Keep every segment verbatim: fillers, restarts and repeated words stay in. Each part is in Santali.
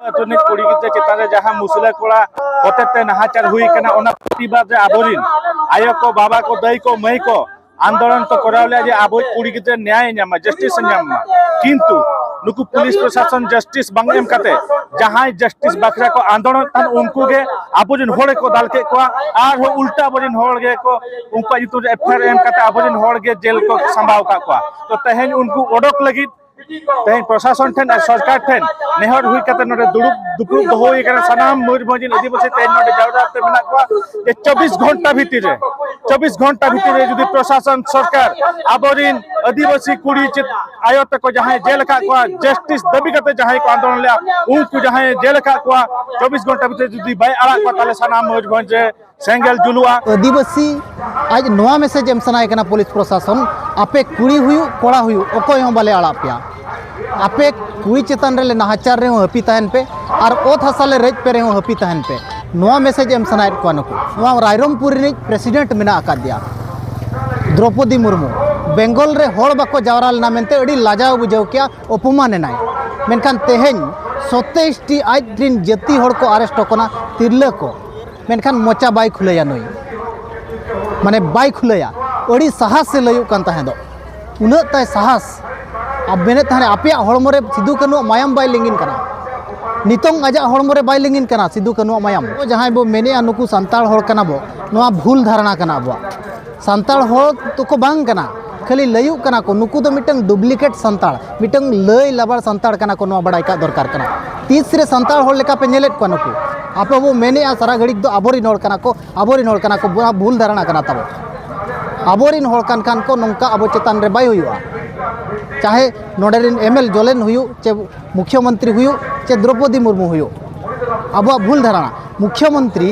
ᱟᱹᱛᱩ ᱨᱤᱱᱤᱡ ᱠᱩᱲᱤ ᱜᱤᱫᱽᱨᱟᱹ ᱪᱮᱛᱟᱱ ᱨᱮ ᱡᱟᱦᱟᱸ ᱢᱩᱥᱞᱟᱹ ᱠᱚᱲᱟ ᱦᱚᱛᱮᱛᱮ ᱱᱟᱦᱟᱪᱟᱨ ᱦᱩᱭ ᱠᱟᱱᱟ, ᱚᱱᱟ ᱯᱨᱚᱛᱤᱵᱟᱫ ᱨᱮ ᱟᱵᱚᱨᱤᱱ ᱟᱭᱳ ᱠᱚ, ᱵᱟᱵᱟ ᱠᱚ, ᱫᱟᱹᱭ ᱠᱚ, ᱢᱟᱹᱭ ᱠᱚ ᱟᱱᱫᱳᱞᱚᱱ ᱠᱚ ᱠᱚᱨᱟᱣ ᱞᱮᱫᱟ ᱡᱮ ᱟᱵᱚᱭᱤᱡ ᱠᱩᱲᱤ ᱜᱤᱫᱽᱨᱟᱹ ᱧᱟᱭ ᱧᱟᱢ ᱢᱟ, ᱡᱟᱥᱴᱤᱥ ᱮ ᱧᱟᱢ ᱢᱟ᱾ ᱠᱤᱱᱛᱩ ᱱᱩᱠᱩ ᱯᱩᱞᱤᱥ ᱯᱨᱚᱥᱟᱥᱚᱱ ᱡᱟᱥᱴᱤᱥ ᱵᱟᱝ ᱮᱢ ᱠᱟᱛᱮ ᱡᱟᱦᱟᱸᱭ ᱡᱟᱥᱴᱤᱥ ᱵᱟᱠᱷᱨᱟ ᱠᱚ ᱟᱱᱫᱳᱞᱚᱱ ᱛᱟᱦᱮᱸᱱ, ᱩᱱᱠᱩ ᱜᱮ ᱟᱵᱚᱨᱤᱱ ᱦᱚᱲ ᱠᱚ ᱫᱟᱞ ᱠᱮᱫ ᱠᱚᱣᱟ᱾ ᱟᱨᱦᱚᱸ ᱩᱞᱴᱟ ᱟᱵᱚᱨᱤᱱ ᱦᱚᱲ ᱜᱮ ᱠᱚ ᱩᱱᱠᱩᱣᱟᱜ ᱧᱩᱛᱩᱢ ᱨᱮ ᱮᱯᱷ ᱟᱭ ᱟᱨ ᱮᱢ ᱠᱟᱛᱮ ᱟᱵᱚᱨᱤᱱ ᱦᱚᱲ ᱜᱮ ᱡᱮᱞ ᱠᱚ ᱥᱟᱢᱵᱟᱣ ᱟᱠᱟᱫ ᱠᱚᱣᱟ᱾ ᱛᱚ ᱛᱮᱦᱮᱧ ᱩᱱᱠᱩ ᱚᱰᱚᱠ ᱞᱟᱹᱜᱤᱫ ᱛᱮᱦᱮᱧ ᱯᱨᱚᱥᱟᱥᱚᱱ ᱴᱷᱮᱱ ᱟᱨ ᱥᱚᱨᱠᱟᱨ ᱴᱷᱮᱱ ᱱᱮᱦᱚᱨ ᱦᱩᱭ ᱠᱟᱛᱮ ᱱᱚᱰᱮ ᱫᱩᱲᱩᱵ ᱫᱩᱯᱲᱩᱵ ᱫᱚᱦᱚ ᱦᱩᱭ ᱟᱠᱟᱱᱟ᱾ ᱥᱟᱱᱟᱢ ᱢᱚᱭᱩᱨᱵᱷᱚᱸᱡᱽ ᱨᱮᱱ ᱟᱹᱫᱤᱵᱟᱹᱥᱤ ᱛᱮᱦᱮᱧ ᱱᱚᱰᱮ ᱡᱟᱣᱨᱟ ᱛᱮ ᱢᱮᱱᱟᱜ ᱠᱚᱣᱟ ᱡᱮ ᱪᱚᱵᱵᱤᱥ ᱜᱷᱚᱱᱴᱟ ᱵᱷᱤᱛᱤᱨ ᱨᱮ, ᱪᱚᱵᱵᱤᱥ ᱜᱷᱚᱱᱴᱟ ᱵᱷᱤᱛᱤᱨ ᱨᱮ ᱡᱩᱫᱤ ᱯᱨᱚᱥᱟᱥᱚᱱ ᱥᱚᱨᱠᱟᱨ ᱟᱵᱚᱨᱤᱱ ᱟᱹᱫᱤᱵᱟᱹᱥᱤ ᱠᱩᱲᱤ ᱪᱮᱫ ᱟᱭᱳ ᱛᱟᱠᱚ ᱡᱟᱦᱟᱸᱭ ᱡᱮᱞ ᱟᱠᱟᱫ ᱠᱚᱣᱟ, ᱡᱟᱥᱴᱤᱥ ᱫᱟᱹᱵᱤ ᱠᱟᱛᱮ ᱡᱟᱦᱟᱸᱭ ᱠᱚ ᱟᱱᱫᱳᱞᱚᱱ ᱞᱮᱫᱟ, ᱩᱱᱠᱩ ᱡᱟᱦᱟᱸᱭ ᱡᱮᱞ ᱟᱠᱟᱫ ᱠᱚᱣᱟ, ᱪᱚᱵᱵᱤᱥ ᱜᱷᱚᱱᱴᱟ ᱵᱷᱤᱛᱤᱨ ᱡᱩᱫᱤ ᱵᱟᱭ ᱟᱲᱟᱜ ᱠᱚᱣᱟ, ᱛᱟᱦᱚᱞᱮ ᱥᱟᱱᱟᱢ ᱢᱚᱭᱩᱨᱵᱷᱚᱸᱡᱽ ᱨᱮ ᱥᱮᱸᱜᱮᱞ ᱡᱩᱞᱩᱜᱼᱟ᱾ ᱟᱹᱫᱤᱵᱟᱹᱥᱤ ᱟᱡ ᱱᱚᱣᱟ ᱢᱮᱥᱮᱡᱽ ᱮᱢ ᱥᱟᱱᱟᱭᱮ ᱠᱟᱱᱟ ᱯᱩᱞᱤᱥ ᱯᱨᱚᱥᱟᱥᱚᱱ, ᱟᱯᱮ ᱠᱩᱲᱤ ᱦᱩᱭᱩᱜ ᱠᱚᱲᱟ ᱦᱩᱭᱩᱜ ᱚᱠᱚᱭ ᱦᱚᱸ ᱵᱟᱞᱮ ᱟᱲᱟᱜ ᱯᱮᱭᱟ᱾ ᱟᱯᱮ ᱠᱩᱲᱤ ᱪᱮᱛᱟᱱ ᱨᱮᱞᱮ ᱱᱟᱦᱟᱪᱟᱨ ᱨᱮᱦᱚᱸ ᱦᱟᱹᱯᱤ ᱛᱟᱦᱮᱱ ᱯᱮ, ᱟᱨ ᱚᱛ ᱦᱟᱥᱟ ᱞᱮ ᱨᱮᱡ ᱯᱮ ᱨᱮᱦᱚᱸ ᱦᱟᱹᱯᱤ ᱛᱟᱦᱮᱱ ᱯᱮ᱾ ᱱᱚᱣᱟ ᱢᱮᱥᱮᱡᱽ ᱮᱢ ᱥᱟᱱᱟᱭᱮᱫ ᱠᱚᱣᱟ ᱱᱩᱠᱩ᱾ ᱱᱚᱣᱟ ᱨᱟᱭᱨᱚᱝᱯᱩᱨ ᱨᱤᱱᱤᱡ ᱯᱨᱮᱥᱤᱰᱮᱱᱴ ᱢᱮᱱᱟᱜ ᱟᱠᱟᱫᱮᱭᱟ ᱫᱨᱚᱯᱚᱫᱤ ᱢᱩᱨᱢᱩ᱾ ᱵᱮᱝᱜᱚᱞ ᱨᱮ ᱦᱚᱲ ᱵᱟᱠᱚ ᱡᱟᱣᱨᱟ ᱞᱮᱱᱟ ᱢᱮᱱᱛᱮ ᱟᱹᱰᱤ ᱞᱟᱡᱟᱣ ᱵᱩᱡᱷᱟᱹᱣ ᱠᱮᱜᱼᱟ, ᱚᱯᱚᱢᱟᱱ ᱮᱱᱟᱭ᱾ ᱢᱮᱱᱠᱷᱟᱱ ᱛᱮᱦᱮᱧ ᱥᱚᱛᱮᱭᱤᱥ ᱴᱤ ᱟᱡ ᱨᱤᱱ ᱡᱟᱹᱛᱤ ᱦᱚᱲ ᱠᱚ ᱟᱨᱮᱥᱴ ᱠᱟᱱᱟ, ᱛᱤᱨᱞᱟᱹ ᱠᱚ᱾ ᱢᱮᱱᱠᱷᱟᱱ ᱢᱚᱪᱟ ᱵᱟᱭ ᱠᱷᱩᱞᱟᱹᱭᱟ ᱱᱩᱭ, ᱢᱟᱱᱮ ᱵᱟᱭ ᱠᱷᱩᱞᱟᱹᱭᱟ᱾ ᱟᱹᱰᱤ ᱥᱟᱦᱟᱥ ᱮ ᱞᱟᱹᱭᱚᱜ ᱠᱟᱱ ᱛᱟᱦᱮᱸ ᱫᱚ, ᱩᱱᱟᱹᱜ ᱛᱟᱭ ᱥᱟᱦᱟᱥ᱾ ᱟᱨ ᱢᱮᱱᱮᱫ ᱛᱟᱦᱮᱸᱫ ᱟᱯᱮᱭᱟᱜ ᱦᱚᱲᱢᱚ ᱨᱮ ᱥᱤᱫᱩ ᱠᱟᱹᱱᱩᱣᱟᱜ ᱢᱟᱭᱟᱢ ᱵᱟᱭ ᱞᱤᱸᱜᱤᱱ ᱠᱟᱱᱟ, ᱱᱤᱛᱚᱝ ᱟᱡᱟᱜ ᱦᱚᱲᱢᱚ ᱨᱮ ᱵᱟᱭ ᱞᱤᱸᱜᱤᱱ ᱠᱟᱱᱟ ᱥᱤᱫᱩ ᱠᱟᱹᱱᱩᱣᱟᱜ ᱢᱟᱭᱟᱢ᱾ ᱡᱟᱦᱟᱸᱭ ᱵᱚ ᱢᱮᱱᱮᱫᱼᱟ ᱱᱩᱠᱩ ᱥᱟᱱᱛᱟᱲ ᱦᱚᱲ ᱠᱟᱱᱟ ᱵᱚ, ᱱᱚᱣᱟ ᱵᱷᱩᱞ ᱫᱷᱟᱨᱚᱱᱟ ᱠᱟᱱᱟ ᱟᱵᱚᱣᱟᱜ᱾ ᱥᱟᱱᱛᱟᱲ ᱦᱚᱲ ᱫᱚᱠᱚ ᱵᱟᱝ ᱠᱟᱱᱟ, ᱠᱷᱟᱹᱞᱤ ᱞᱟᱹᱭᱩᱜ ᱠᱟᱱᱟ ᱠᱚ᱾ ᱱᱩᱠᱩ ᱫᱚ ᱢᱤᱫᱴᱟᱝ ᱰᱩᱯᱞᱤᱠᱮᱴ ᱥᱟᱱᱛᱟᱲ, ᱢᱤᱫᱴᱟᱝ ᱞᱟᱹᱭ ᱞᱟᱵᱟᱲ ᱥᱟᱱᱛᱟᱲ ᱠᱟᱱᱟ ᱠᱚ, ᱱᱚᱣᱟ ᱵᱟᱲᱟᱭ ᱠᱟᱜ ᱫᱚᱨᱠᱟᱨ ᱠᱟᱱᱟ᱾ ᱛᱤᱥ ᱨᱮ ᱥᱟᱱᱛᱟᱲ ᱦᱚᱲ ᱞᱮᱠᱟ ᱯᱮ ᱧᱮᱞᱮᱫ ᱠᱚᱣᱟ ᱱᱩᱠᱩ? ᱟᱯᱮ ᱵᱚ ᱢᱮᱱᱮᱫᱼᱟ ᱥᱟᱨᱟ ᱜᱷᱟᱹᱲᱤᱡ ᱫᱚ ᱟᱵᱚᱨᱤᱱ ᱦᱚᱲ ᱠᱟᱱᱟ ᱠᱚ, ᱟᱵᱚᱨᱤᱱ ᱦᱚᱲ ᱠᱟᱱᱟ ᱠᱚ, ᱱᱚᱣᱟ ᱵᱷᱩᱞ ᱫᱷᱟᱨᱚᱱᱟ ᱠᱟᱱᱟ ᱛᱟᱵᱚ᱾ ᱟᱵᱚᱨᱤᱱ ᱦᱚᱲ ᱠᱟᱱ ᱠᱷᱟᱱ ᱠᱚ ᱱᱚᱝᱠᱟ ᱟᱵᱚ ᱪᱮᱛᱟᱱ ᱨᱮ ᱵᱟᱭ ᱦᱩᱭᱩᱜᱼᱟ᱾ ᱪᱟᱦᱮ ᱱᱚᱰᱮ ᱨᱤᱱ ᱮᱢ ᱮᱞ ᱡᱚᱞᱮᱱ ᱦᱩᱭᱩᱜ, ᱪᱮ ᱢᱩᱠᱷᱭᱚᱢᱚᱱᱛᱨᱤ ᱦᱩᱭᱩᱜ, ᱪᱮ ᱫᱨᱚᱯᱚᱫᱤ ᱢᱩᱨᱢᱩ ᱦᱩᱭᱩᱜ, ᱟᱵᱚᱣᱟᱜ ᱵᱷᱩᱞ ᱫᱷᱟᱨᱚᱱᱟ᱾ ᱢᱩᱠᱷᱭᱚᱢᱚᱱᱛᱨᱤ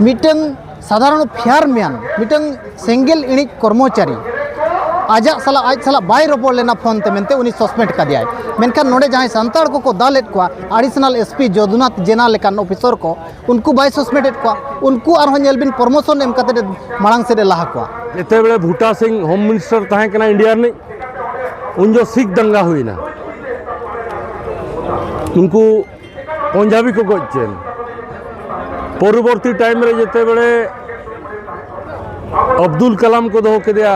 ᱢᱤᱫᱴᱟᱝ ᱥᱟᱫᱷᱟᱨᱚᱱ ᱯᱷᱮᱭᱟᱨ ᱢᱮᱱ, ᱢᱤᱫᱴᱟᱝ ᱥᱮᱸᱜᱮᱞ ᱤᱬᱤᱡ ᱠᱚᱨᱢᱚᱪᱟᱨᱤ, ᱟᱡᱟᱜ ᱥᱟᱞᱟᱜ, ᱟᱡ ᱥᱟᱞᱟᱜ ᱵᱟᱭ ᱨᱚᱯᱚᱲ ᱞᱮᱱᱟ ᱯᱷᱳᱱ ᱛᱮ ᱢᱮᱱᱛᱮ ᱩᱱᱤ ᱥᱚᱥᱯᱮᱱᱰ ᱠᱟᱫᱮᱭᱟᱭ᱾ ᱢᱮᱱᱠᱷᱟᱱ ᱱᱚᱰᱮ ᱡᱟᱦᱟᱸᱭ ᱥᱟᱱᱛᱟᱲ ᱠᱚᱠᱚ ᱫᱟᱞᱮᱫ ᱠᱚᱣᱟ, ᱮᱰᱤᱥᱚᱱᱟᱞ ᱮᱥ ᱯᱤ ᱡᱚᱫᱩᱱᱟᱛᱷ ᱡᱮᱱᱟ ᱞᱮᱠᱟᱱ ᱚᱯᱷᱤᱥᱚᱨ ᱠᱚ, ᱩᱱᱠᱩ ᱵᱟᱭ ᱥᱚᱥᱯᱮᱱᱰ ᱮᱫ ᱠᱚᱣᱟ᱾ ᱩᱱᱠᱩ ᱟᱨᱦᱚᱸ ᱧᱮᱞ ᱵᱤᱱ ᱯᱨᱚᱢᱳᱥᱚᱱ ᱮᱢ ᱠᱟᱛᱮ ᱢᱟᱲᱟᱝ ᱥᱮᱫ ᱮ ᱞᱟᱦᱟ ᱠᱚᱣᱟ᱾ ᱡᱮᱛᱮᱵᱮᱲᱮ ᱵᱷᱩᱴᱟ ᱥᱤᱝ ᱦᱳᱢ ᱢᱤᱱᱤᱥᱴᱟᱨ ᱛᱟᱦᱮᱸ ᱠᱟᱱᱟ ᱤᱱᱰᱤᱭᱟ ᱨᱤᱱᱤᱡ, ᱩᱱ ᱡᱚ ᱥᱤᱠᱷ ᱫᱟᱝᱜᱟ ᱦᱩᱭᱱᱟ᱾ ᱩᱱᱠᱩ ᱯᱚᱧᱡᱟᱵᱤ ᱠᱚ ᱜᱚᱡ ᱪᱮᱱ᱾ ᱯᱚᱨᱚᱵᱚᱨᱛᱤ ᱴᱟᱭᱤᱢ ᱨᱮ ᱡᱮᱛᱮ ᱵᱮᱲᱮ ᱟᱵᱫᱩᱞ ᱠᱟᱞᱟᱢ ᱠᱚ ᱫᱚᱦᱚ ᱠᱮᱫᱮᱭᱟ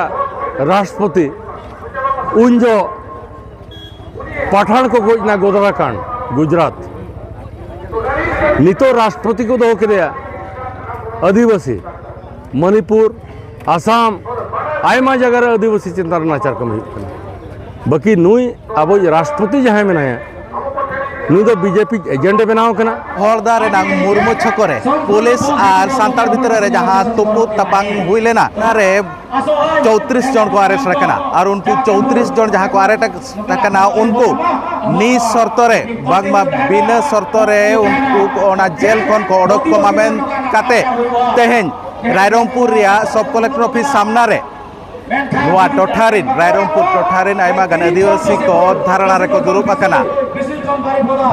ᱨᱟᱥᱴᱨᱚᱯᱚᱛᱤ, ᱩᱱ ᱡᱚ ᱯᱟᱴᱷᱟᱱ ᱠᱚ ᱜᱚᱡ ᱮᱱᱟ ᱜᱳᱫᱨᱟ ᱠᱟᱱᱰ, ᱜᱩᱡᱽᱨᱟᱴ᱾ ᱱᱤᱛᱚᱜ ᱨᱟᱥᱴᱨᱚᱯᱚᱛᱤ ᱠᱚ ᱫᱚᱦᱚ ᱠᱮᱫᱮᱭᱟ ᱟᱹᱫᱤᱵᱟᱹᱥᱤ᱾ ᱢᱚᱱᱤᱯᱩᱨ, ᱟᱥᱟᱢ, ᱟᱭᱢᱟ ᱡᱟᱭᱜᱟ ᱨᱮ ᱟᱹᱫᱤᱵᱟᱹᱥᱤ ᱪᱮᱛᱟᱱ ᱨᱮ ᱱᱟᱦᱟᱪᱟᱨ ᱠᱟᱹᱢᱤ ᱦᱩᱭᱩᱜ ᱠᱟᱱᱟ᱾ ᱵᱟᱹᱠᱤ ᱱᱩᱭ ᱟᱵᱚᱭᱤᱡ ᱨᱟᱥᱴᱨᱚᱯᱚᱛᱤ ᱡᱟᱦᱟᱸᱭ ᱢᱮᱱᱟᱭᱟ, ᱱᱩᱭ ᱫᱚ ᱵᱤᱡᱮᱯᱤ ᱮᱡᱮᱱᱴ ᱮ ᱵᱮᱱᱟᱣ ᱠᱟᱱᱟ᱾ ᱦᱚᱲᱫᱟ ᱨᱮᱱᱟᱜ ᱢᱩᱨᱢᱩ ᱪᱷᱚᱠᱚ ᱨᱮ ᱯᱩᱞᱤᱥ ᱟᱨ ᱥᱟᱱᱛᱟᱲ ᱵᱷᱤᱛᱨᱤ ᱨᱮ ᱡᱟᱦᱟᱸ ᱛᱩᱯᱩᱫ ᱛᱟᱯᱟᱢ ᱦᱩᱭ ᱞᱮᱱᱟ, ᱚᱱᱟᱨᱮ ᱪᱳᱭᱛᱨᱤᱥ ᱡᱚᱱ ᱠᱚ ᱟᱨᱮᱥᱴ ᱟᱠᱟᱱᱟ᱾ ᱟᱨ ᱩᱱᱠᱩ ᱪᱳᱭᱛᱨᱤᱥ ᱡᱚᱱ ᱡᱟᱦᱟᱸ ᱠᱚ ᱟᱨᱮᱥᱴ ᱟᱠᱟᱱᱟ, ᱩᱱᱠᱩ ᱱᱤ ᱥᱚᱨᱛᱚ ᱨᱮ, ᱵᱟᱝᱢᱟ ᱵᱤᱱᱟᱹ ᱥᱚᱨᱛᱚ ᱨᱮ ᱩᱱᱠᱩ ᱚᱱᱟ ᱡᱮᱞ ᱠᱷᱚᱱ ᱠᱚ ᱚᱰᱚᱠ ᱠᱚᱢᱟ ᱢᱮᱱ ᱠᱟᱛᱮ ᱛᱮᱦᱮᱧ ᱨᱟᱭᱨᱚᱝᱯᱩᱨ ᱨᱮᱭᱟᱜ ᱥᱚᱵ ᱠᱚᱞᱮᱠᱴᱚᱨ ᱚᱯᱷᱤᱥ ᱥᱟᱢᱱᱟ ᱨᱮ ᱱᱚᱣᱟ ᱴᱚᱴᱷᱟ ᱨᱮᱱ, ᱨᱟᱭᱨᱚᱝᱯᱩᱨ ᱴᱚᱴᱷᱟ ᱨᱮᱱ ᱟᱭᱢᱟ ᱜᱟᱱ ᱟᱹᱫᱤᱵᱟᱹᱥᱤ ᱠᱚ ᱫᱷᱟᱨᱱᱟ ᱨᱮᱠᱚ ᱫᱩᱲᱩᱵ ᱟᱠᱟᱱᱟ᱾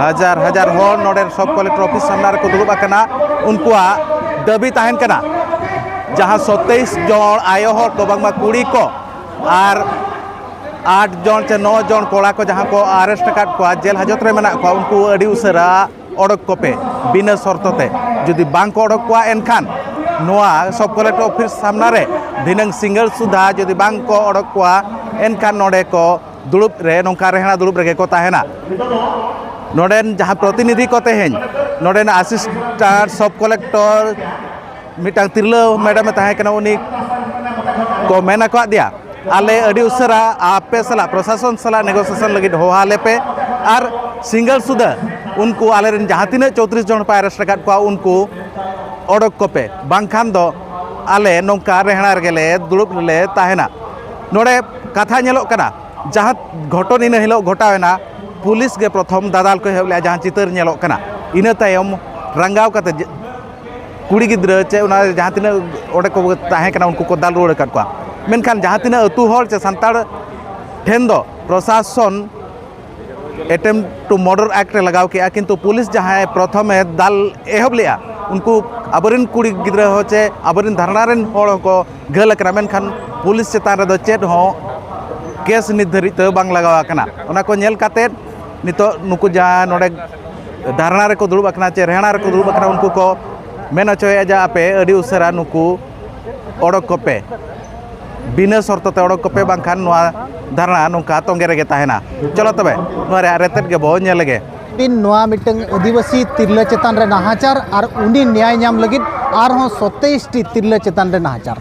ᱦᱟᱡᱟᱨ ᱦᱟᱡᱟᱨ ᱦᱚᱲ ᱱᱚᱰᱮ ᱥᱚᱵ ᱠᱚᱞᱮᱠᱴᱚᱨ ᱚᱯᱷᱤᱥ ᱥᱟᱢᱱᱟ ᱨᱮᱠᱚ ᱫᱩᱲᱩᱵ ᱟᱠᱟᱱᱟ᱾ ᱩᱱᱠᱩᱣᱟᱜ ᱫᱟᱹᱵᱤ ᱛᱟᱦᱮᱱ ᱠᱟᱱᱟ, ᱡᱟᱦᱟᱸ ᱥᱚᱛᱟᱭᱤᱥ ᱡᱚᱱ ᱟᱭᱳ ᱦᱚᱲ ᱠᱚ, ᱵᱟᱝᱢᱟ ᱠᱩᱲᱤ ᱠᱚ ᱟᱨ ᱟᱴ ᱡᱚᱱ ᱪᱮ ᱱᱚ ᱡᱚᱱ ᱠᱚᱲᱟ ᱠᱚ ᱡᱟᱦᱟᱸ ᱠᱚ ᱟᱨᱮᱥᱴ ᱟᱠᱟᱫ ᱠᱚᱣᱟ, ᱡᱮᱞ ᱦᱟᱡᱚᱛ ᱨᱮ ᱢᱮᱱᱟᱜ ᱠᱚᱣᱟ, ᱩᱱᱠᱩ ᱟᱹᱰᱤ ᱩᱥᱟᱹᱨᱟ ᱚᱰᱚᱠ ᱠᱚᱯᱮ ᱵᱤᱱᱟᱹ ᱥᱚᱨᱛᱚ ᱛᱮ᱾ ᱡᱩᱫᱤ ᱵᱟᱝ ᱠᱚ ᱚᱰᱚᱠ ᱠᱚᱣᱟ, ᱮᱱᱠᱷᱟᱱ ᱱᱚᱣᱟ ᱥᱚᱵ ᱠᱚᱞᱮᱠᱴᱚᱨ ᱚᱯᱷᱤᱥ ᱥᱟᱢᱱᱟ ᱨᱮ ᱫᱷᱤᱱᱟᱹᱝ ᱥᱤᱸᱜᱟᱹᱲ ᱥᱩᱫᱷᱟ ᱡᱩᱫᱤ ᱵᱟᱝ ᱠᱚ ᱚᱰᱚᱠ ᱠᱚᱣᱟ, ᱮᱱᱠᱷᱟᱱ ᱱᱚᱰᱮ ᱠᱚ ᱫᱩᱲᱩᱵ ᱨᱮ, ᱱᱚᱝᱠᱟ ᱨᱮᱦᱲᱟ ᱫᱩᱲᱩᱵ ᱨᱮᱜᱮ ᱠᱚ ᱛᱟᱦᱮᱱᱟ᱾ ᱱᱚᱰᱮᱱ ᱡᱟᱦᱟᱸ ᱯᱨᱚᱛᱤᱱᱤᱫᱷᱤ ᱠᱚ ᱛᱮᱦᱮᱧ, ᱱᱚᱰᱮᱱ ᱟᱥᱤᱥᱴᱟᱱᱴ ᱥᱚᱵ ᱠᱚᱞᱮᱠᱴᱚᱨ ᱢᱤᱫᱴᱟᱝ ᱛᱤᱨᱞᱟᱹ ᱢᱮᱰᱟᱢ ᱮ ᱛᱟᱦᱮᱸ ᱠᱟᱱᱟ, ᱩᱱᱤ ᱠᱚ ᱢᱮᱱ ᱟᱠᱟᱫ ᱫᱮᱭᱟ, ᱟᱞᱮ ᱟᱹᱰᱤ ᱩᱥᱟᱹᱨᱟ ᱟᱯᱮ ᱥᱟᱞᱟᱜ, ᱯᱨᱚᱥᱟᱥᱚᱱ ᱥᱟᱞᱟᱜ ᱱᱮᱜᱳᱥᱤᱭᱮᱥᱚᱱ ᱞᱟᱹᱜᱤᱫ ᱦᱚᱦᱚ ᱟᱞᱮ ᱯᱮ, ᱟᱨ ᱥᱤᱸᱜᱟᱹᱲ ᱥᱩᱫᱷᱟᱹ ᱩᱱᱠᱩ ᱟᱞᱮᱨᱮᱱ ᱡᱟᱦᱟᱸ ᱛᱤᱱᱟᱹᱜ ᱪᱳᱭᱛᱨᱤᱥ ᱡᱚᱱ ᱯᱮ ᱟᱨᱮᱥᱴ ᱟᱠᱟᱫ ᱠᱚᱣᱟ, ᱩᱱᱠᱩ ᱚᱰᱚᱠ ᱠᱚᱯᱮ, ᱵᱟᱝᱠᱷᱟᱱ ᱫᱚ ᱟᱞᱮ ᱱᱚᱝᱠᱟ ᱨᱮᱦᱲᱟ ᱨᱮᱜᱮ ᱞᱮ ᱫᱩᱲᱩᱵ ᱨᱮᱞᱮ ᱛᱟᱦᱮᱱᱟ᱾ ᱱᱚᱰᱮ ᱠᱟᱛᱷᱟ ᱧᱮᱞᱚᱜ ᱠᱟᱱᱟ, ᱡᱟᱦᱟᱸ ᱜᱷᱚᱴᱚᱱ ᱤᱱᱟᱹ ᱦᱤᱞᱳᱜ ᱜᱷᱚᱴᱟᱣ ᱮᱱᱟ, ᱯᱩᱞᱤᱥ ᱜᱮ ᱯᱨᱚᱛᱷᱚᱢ ᱫᱟᱫᱟᱞ ᱠᱚ ᱮᱦᱚᱵ ᱞᱮᱫᱼᱟ, ᱡᱟᱦᱟᱸ ᱪᱤᱛᱟᱹᱨ ᱧᱮᱞᱚᱜ ᱠᱟᱱᱟ᱾ ᱤᱱᱟᱹ ᱛᱟᱭᱚᱢ ᱨᱟᱸᱜᱟᱣ ᱠᱟᱛᱮ ᱡᱮ-, ᱠᱩᱲᱤ ᱜᱤᱫᱽᱨᱟᱹ ᱪᱮ ᱚᱱᱟ ᱡᱟᱦᱟᱸ ᱛᱤᱱᱟᱹᱜ ᱚᱸᱰᱮ ᱠᱚ ᱛᱟᱦᱮᱸ ᱠᱟᱱᱟ, ᱩᱱᱠᱩ ᱠᱚ ᱫᱟᱞ ᱨᱩᱣᱟᱹᱲ ᱟᱠᱟᱫ ᱠᱚᱣᱟ᱾ ᱢᱮᱱᱠᱷᱟᱱ ᱡᱟᱦᱟᱸ ᱛᱤᱱᱟᱹᱜ ᱟᱹᱛᱩ ᱦᱚᱲ ᱪᱮ ᱥᱟᱱᱛᱟᱲ ᱴᱷᱮᱱ ᱫᱚ ᱯᱨᱚᱥᱟᱥᱚᱱ attempt to murder act ᱮ ᱞᱟᱜᱟᱣ ᱠᱮᱜᱼᱟ, ᱠᱤᱱᱛᱩ ᱯᱩᱞᱤᱥ ᱡᱟᱦᱟᱸᱭ ᱯᱨᱚᱛᱷᱚᱢᱮ ᱫᱟᱞ ᱮᱦᱚᱵ ᱞᱮᱜᱼᱟ, ᱩᱱᱠᱩ ᱟᱵᱚᱨᱮᱱ ᱠᱩᱲᱤ ᱜᱤᱫᱽᱨᱟᱹ ᱦᱚᱸ ᱪᱮ ᱟᱵᱚᱨᱮᱱ ᱫᱷᱟᱨᱱᱟ ᱨᱮᱱ ᱦᱚᱲ ᱦᱚᱸᱠᱚ ᱜᱷᱟᱹᱞ ᱟᱠᱟᱱᱟ, ᱢᱮᱱᱠᱷᱟᱱ ᱯᱩᱞᱤᱥ ᱪᱮᱛᱟᱱ ᱨᱮᱫᱚ ᱪᱮᱫ ᱦᱚᱸ ᱠᱮᱥ ᱱᱤᱛ ᱫᱷᱟᱹᱨᱤᱡ ᱛᱮ ᱵᱟᱝ ᱞᱟᱜᱟᱣ ᱟᱠᱟᱱᱟ᱾ ᱚᱱᱟ ᱠᱚ ᱧᱮᱞ ᱠᱟᱛᱮᱫ ᱱᱤᱛᱚᱜ ᱱᱩᱠᱩ ᱡᱟᱦᱟᱸ ᱱᱚᱰᱮ ᱫᱷᱟᱨᱱᱟ ᱨᱮᱠᱚ ᱫᱩᱲᱩᱵ ᱟᱠᱟᱱᱟ ᱪᱮ ᱨᱮᱦᱲᱟ ᱨᱮᱠᱚ ᱫᱩᱲᱩᱵ ᱟᱠᱟᱱᱟ, ᱩᱱᱠᱩ ᱠᱚ ᱢᱮᱱ ᱦᱚᱪᱚᱭᱮᱫᱼᱟ ᱡᱮ ᱟᱯᱮ ᱟᱹᱰᱤ ᱩᱥᱟᱹᱨᱟ ᱱᱩᱠᱩ ᱚᱰᱚᱠ ᱠᱚᱯᱮ, ᱵᱤᱱᱟᱹ ᱥᱚᱨᱛᱚ ᱛᱮ ᱚᱰᱚᱠ ᱠᱚᱯᱮ, ᱵᱟᱝᱠᱷᱟᱱ ᱱᱚᱣᱟ ᱫᱷᱟᱨᱱᱟ ᱱᱚᱝᱠᱟ ᱛᱚᱸᱜᱮ ᱨᱮᱜᱮ ᱛᱟᱦᱮᱱᱟ᱾ ᱪᱚᱞᱚ ᱛᱚᱵᱮ, ᱱᱚᱣᱟ ᱨᱮᱭᱟᱜ ᱨᱮᱛᱮᱫ ᱜᱮᱵᱚ ᱧᱮᱞ ᱞᱮᱜᱮ᱾ ᱱᱚᱣᱟ ᱢᱤᱫᱴᱟᱝ ᱟᱹᱫᱤᱵᱟᱹᱥᱤ ᱛᱤᱨᱞᱟᱹ ᱪᱮᱛᱟᱱ ᱨᱮ ᱱᱟᱦᱟᱪᱟᱨ ᱟᱨ ᱩᱱᱤ ᱱᱮᱭᱟᱭ ᱧᱟᱢ ᱞᱟᱹᱜᱤᱫ ᱟᱨᱦᱚᱸ ᱥᱚᱛᱮᱭᱤᱥ ᱴᱤ ᱛᱤᱨᱞᱟᱹ ᱪᱮᱛᱟᱱ ᱨᱮ ᱱᱟᱦᱟᱪᱟᱨ,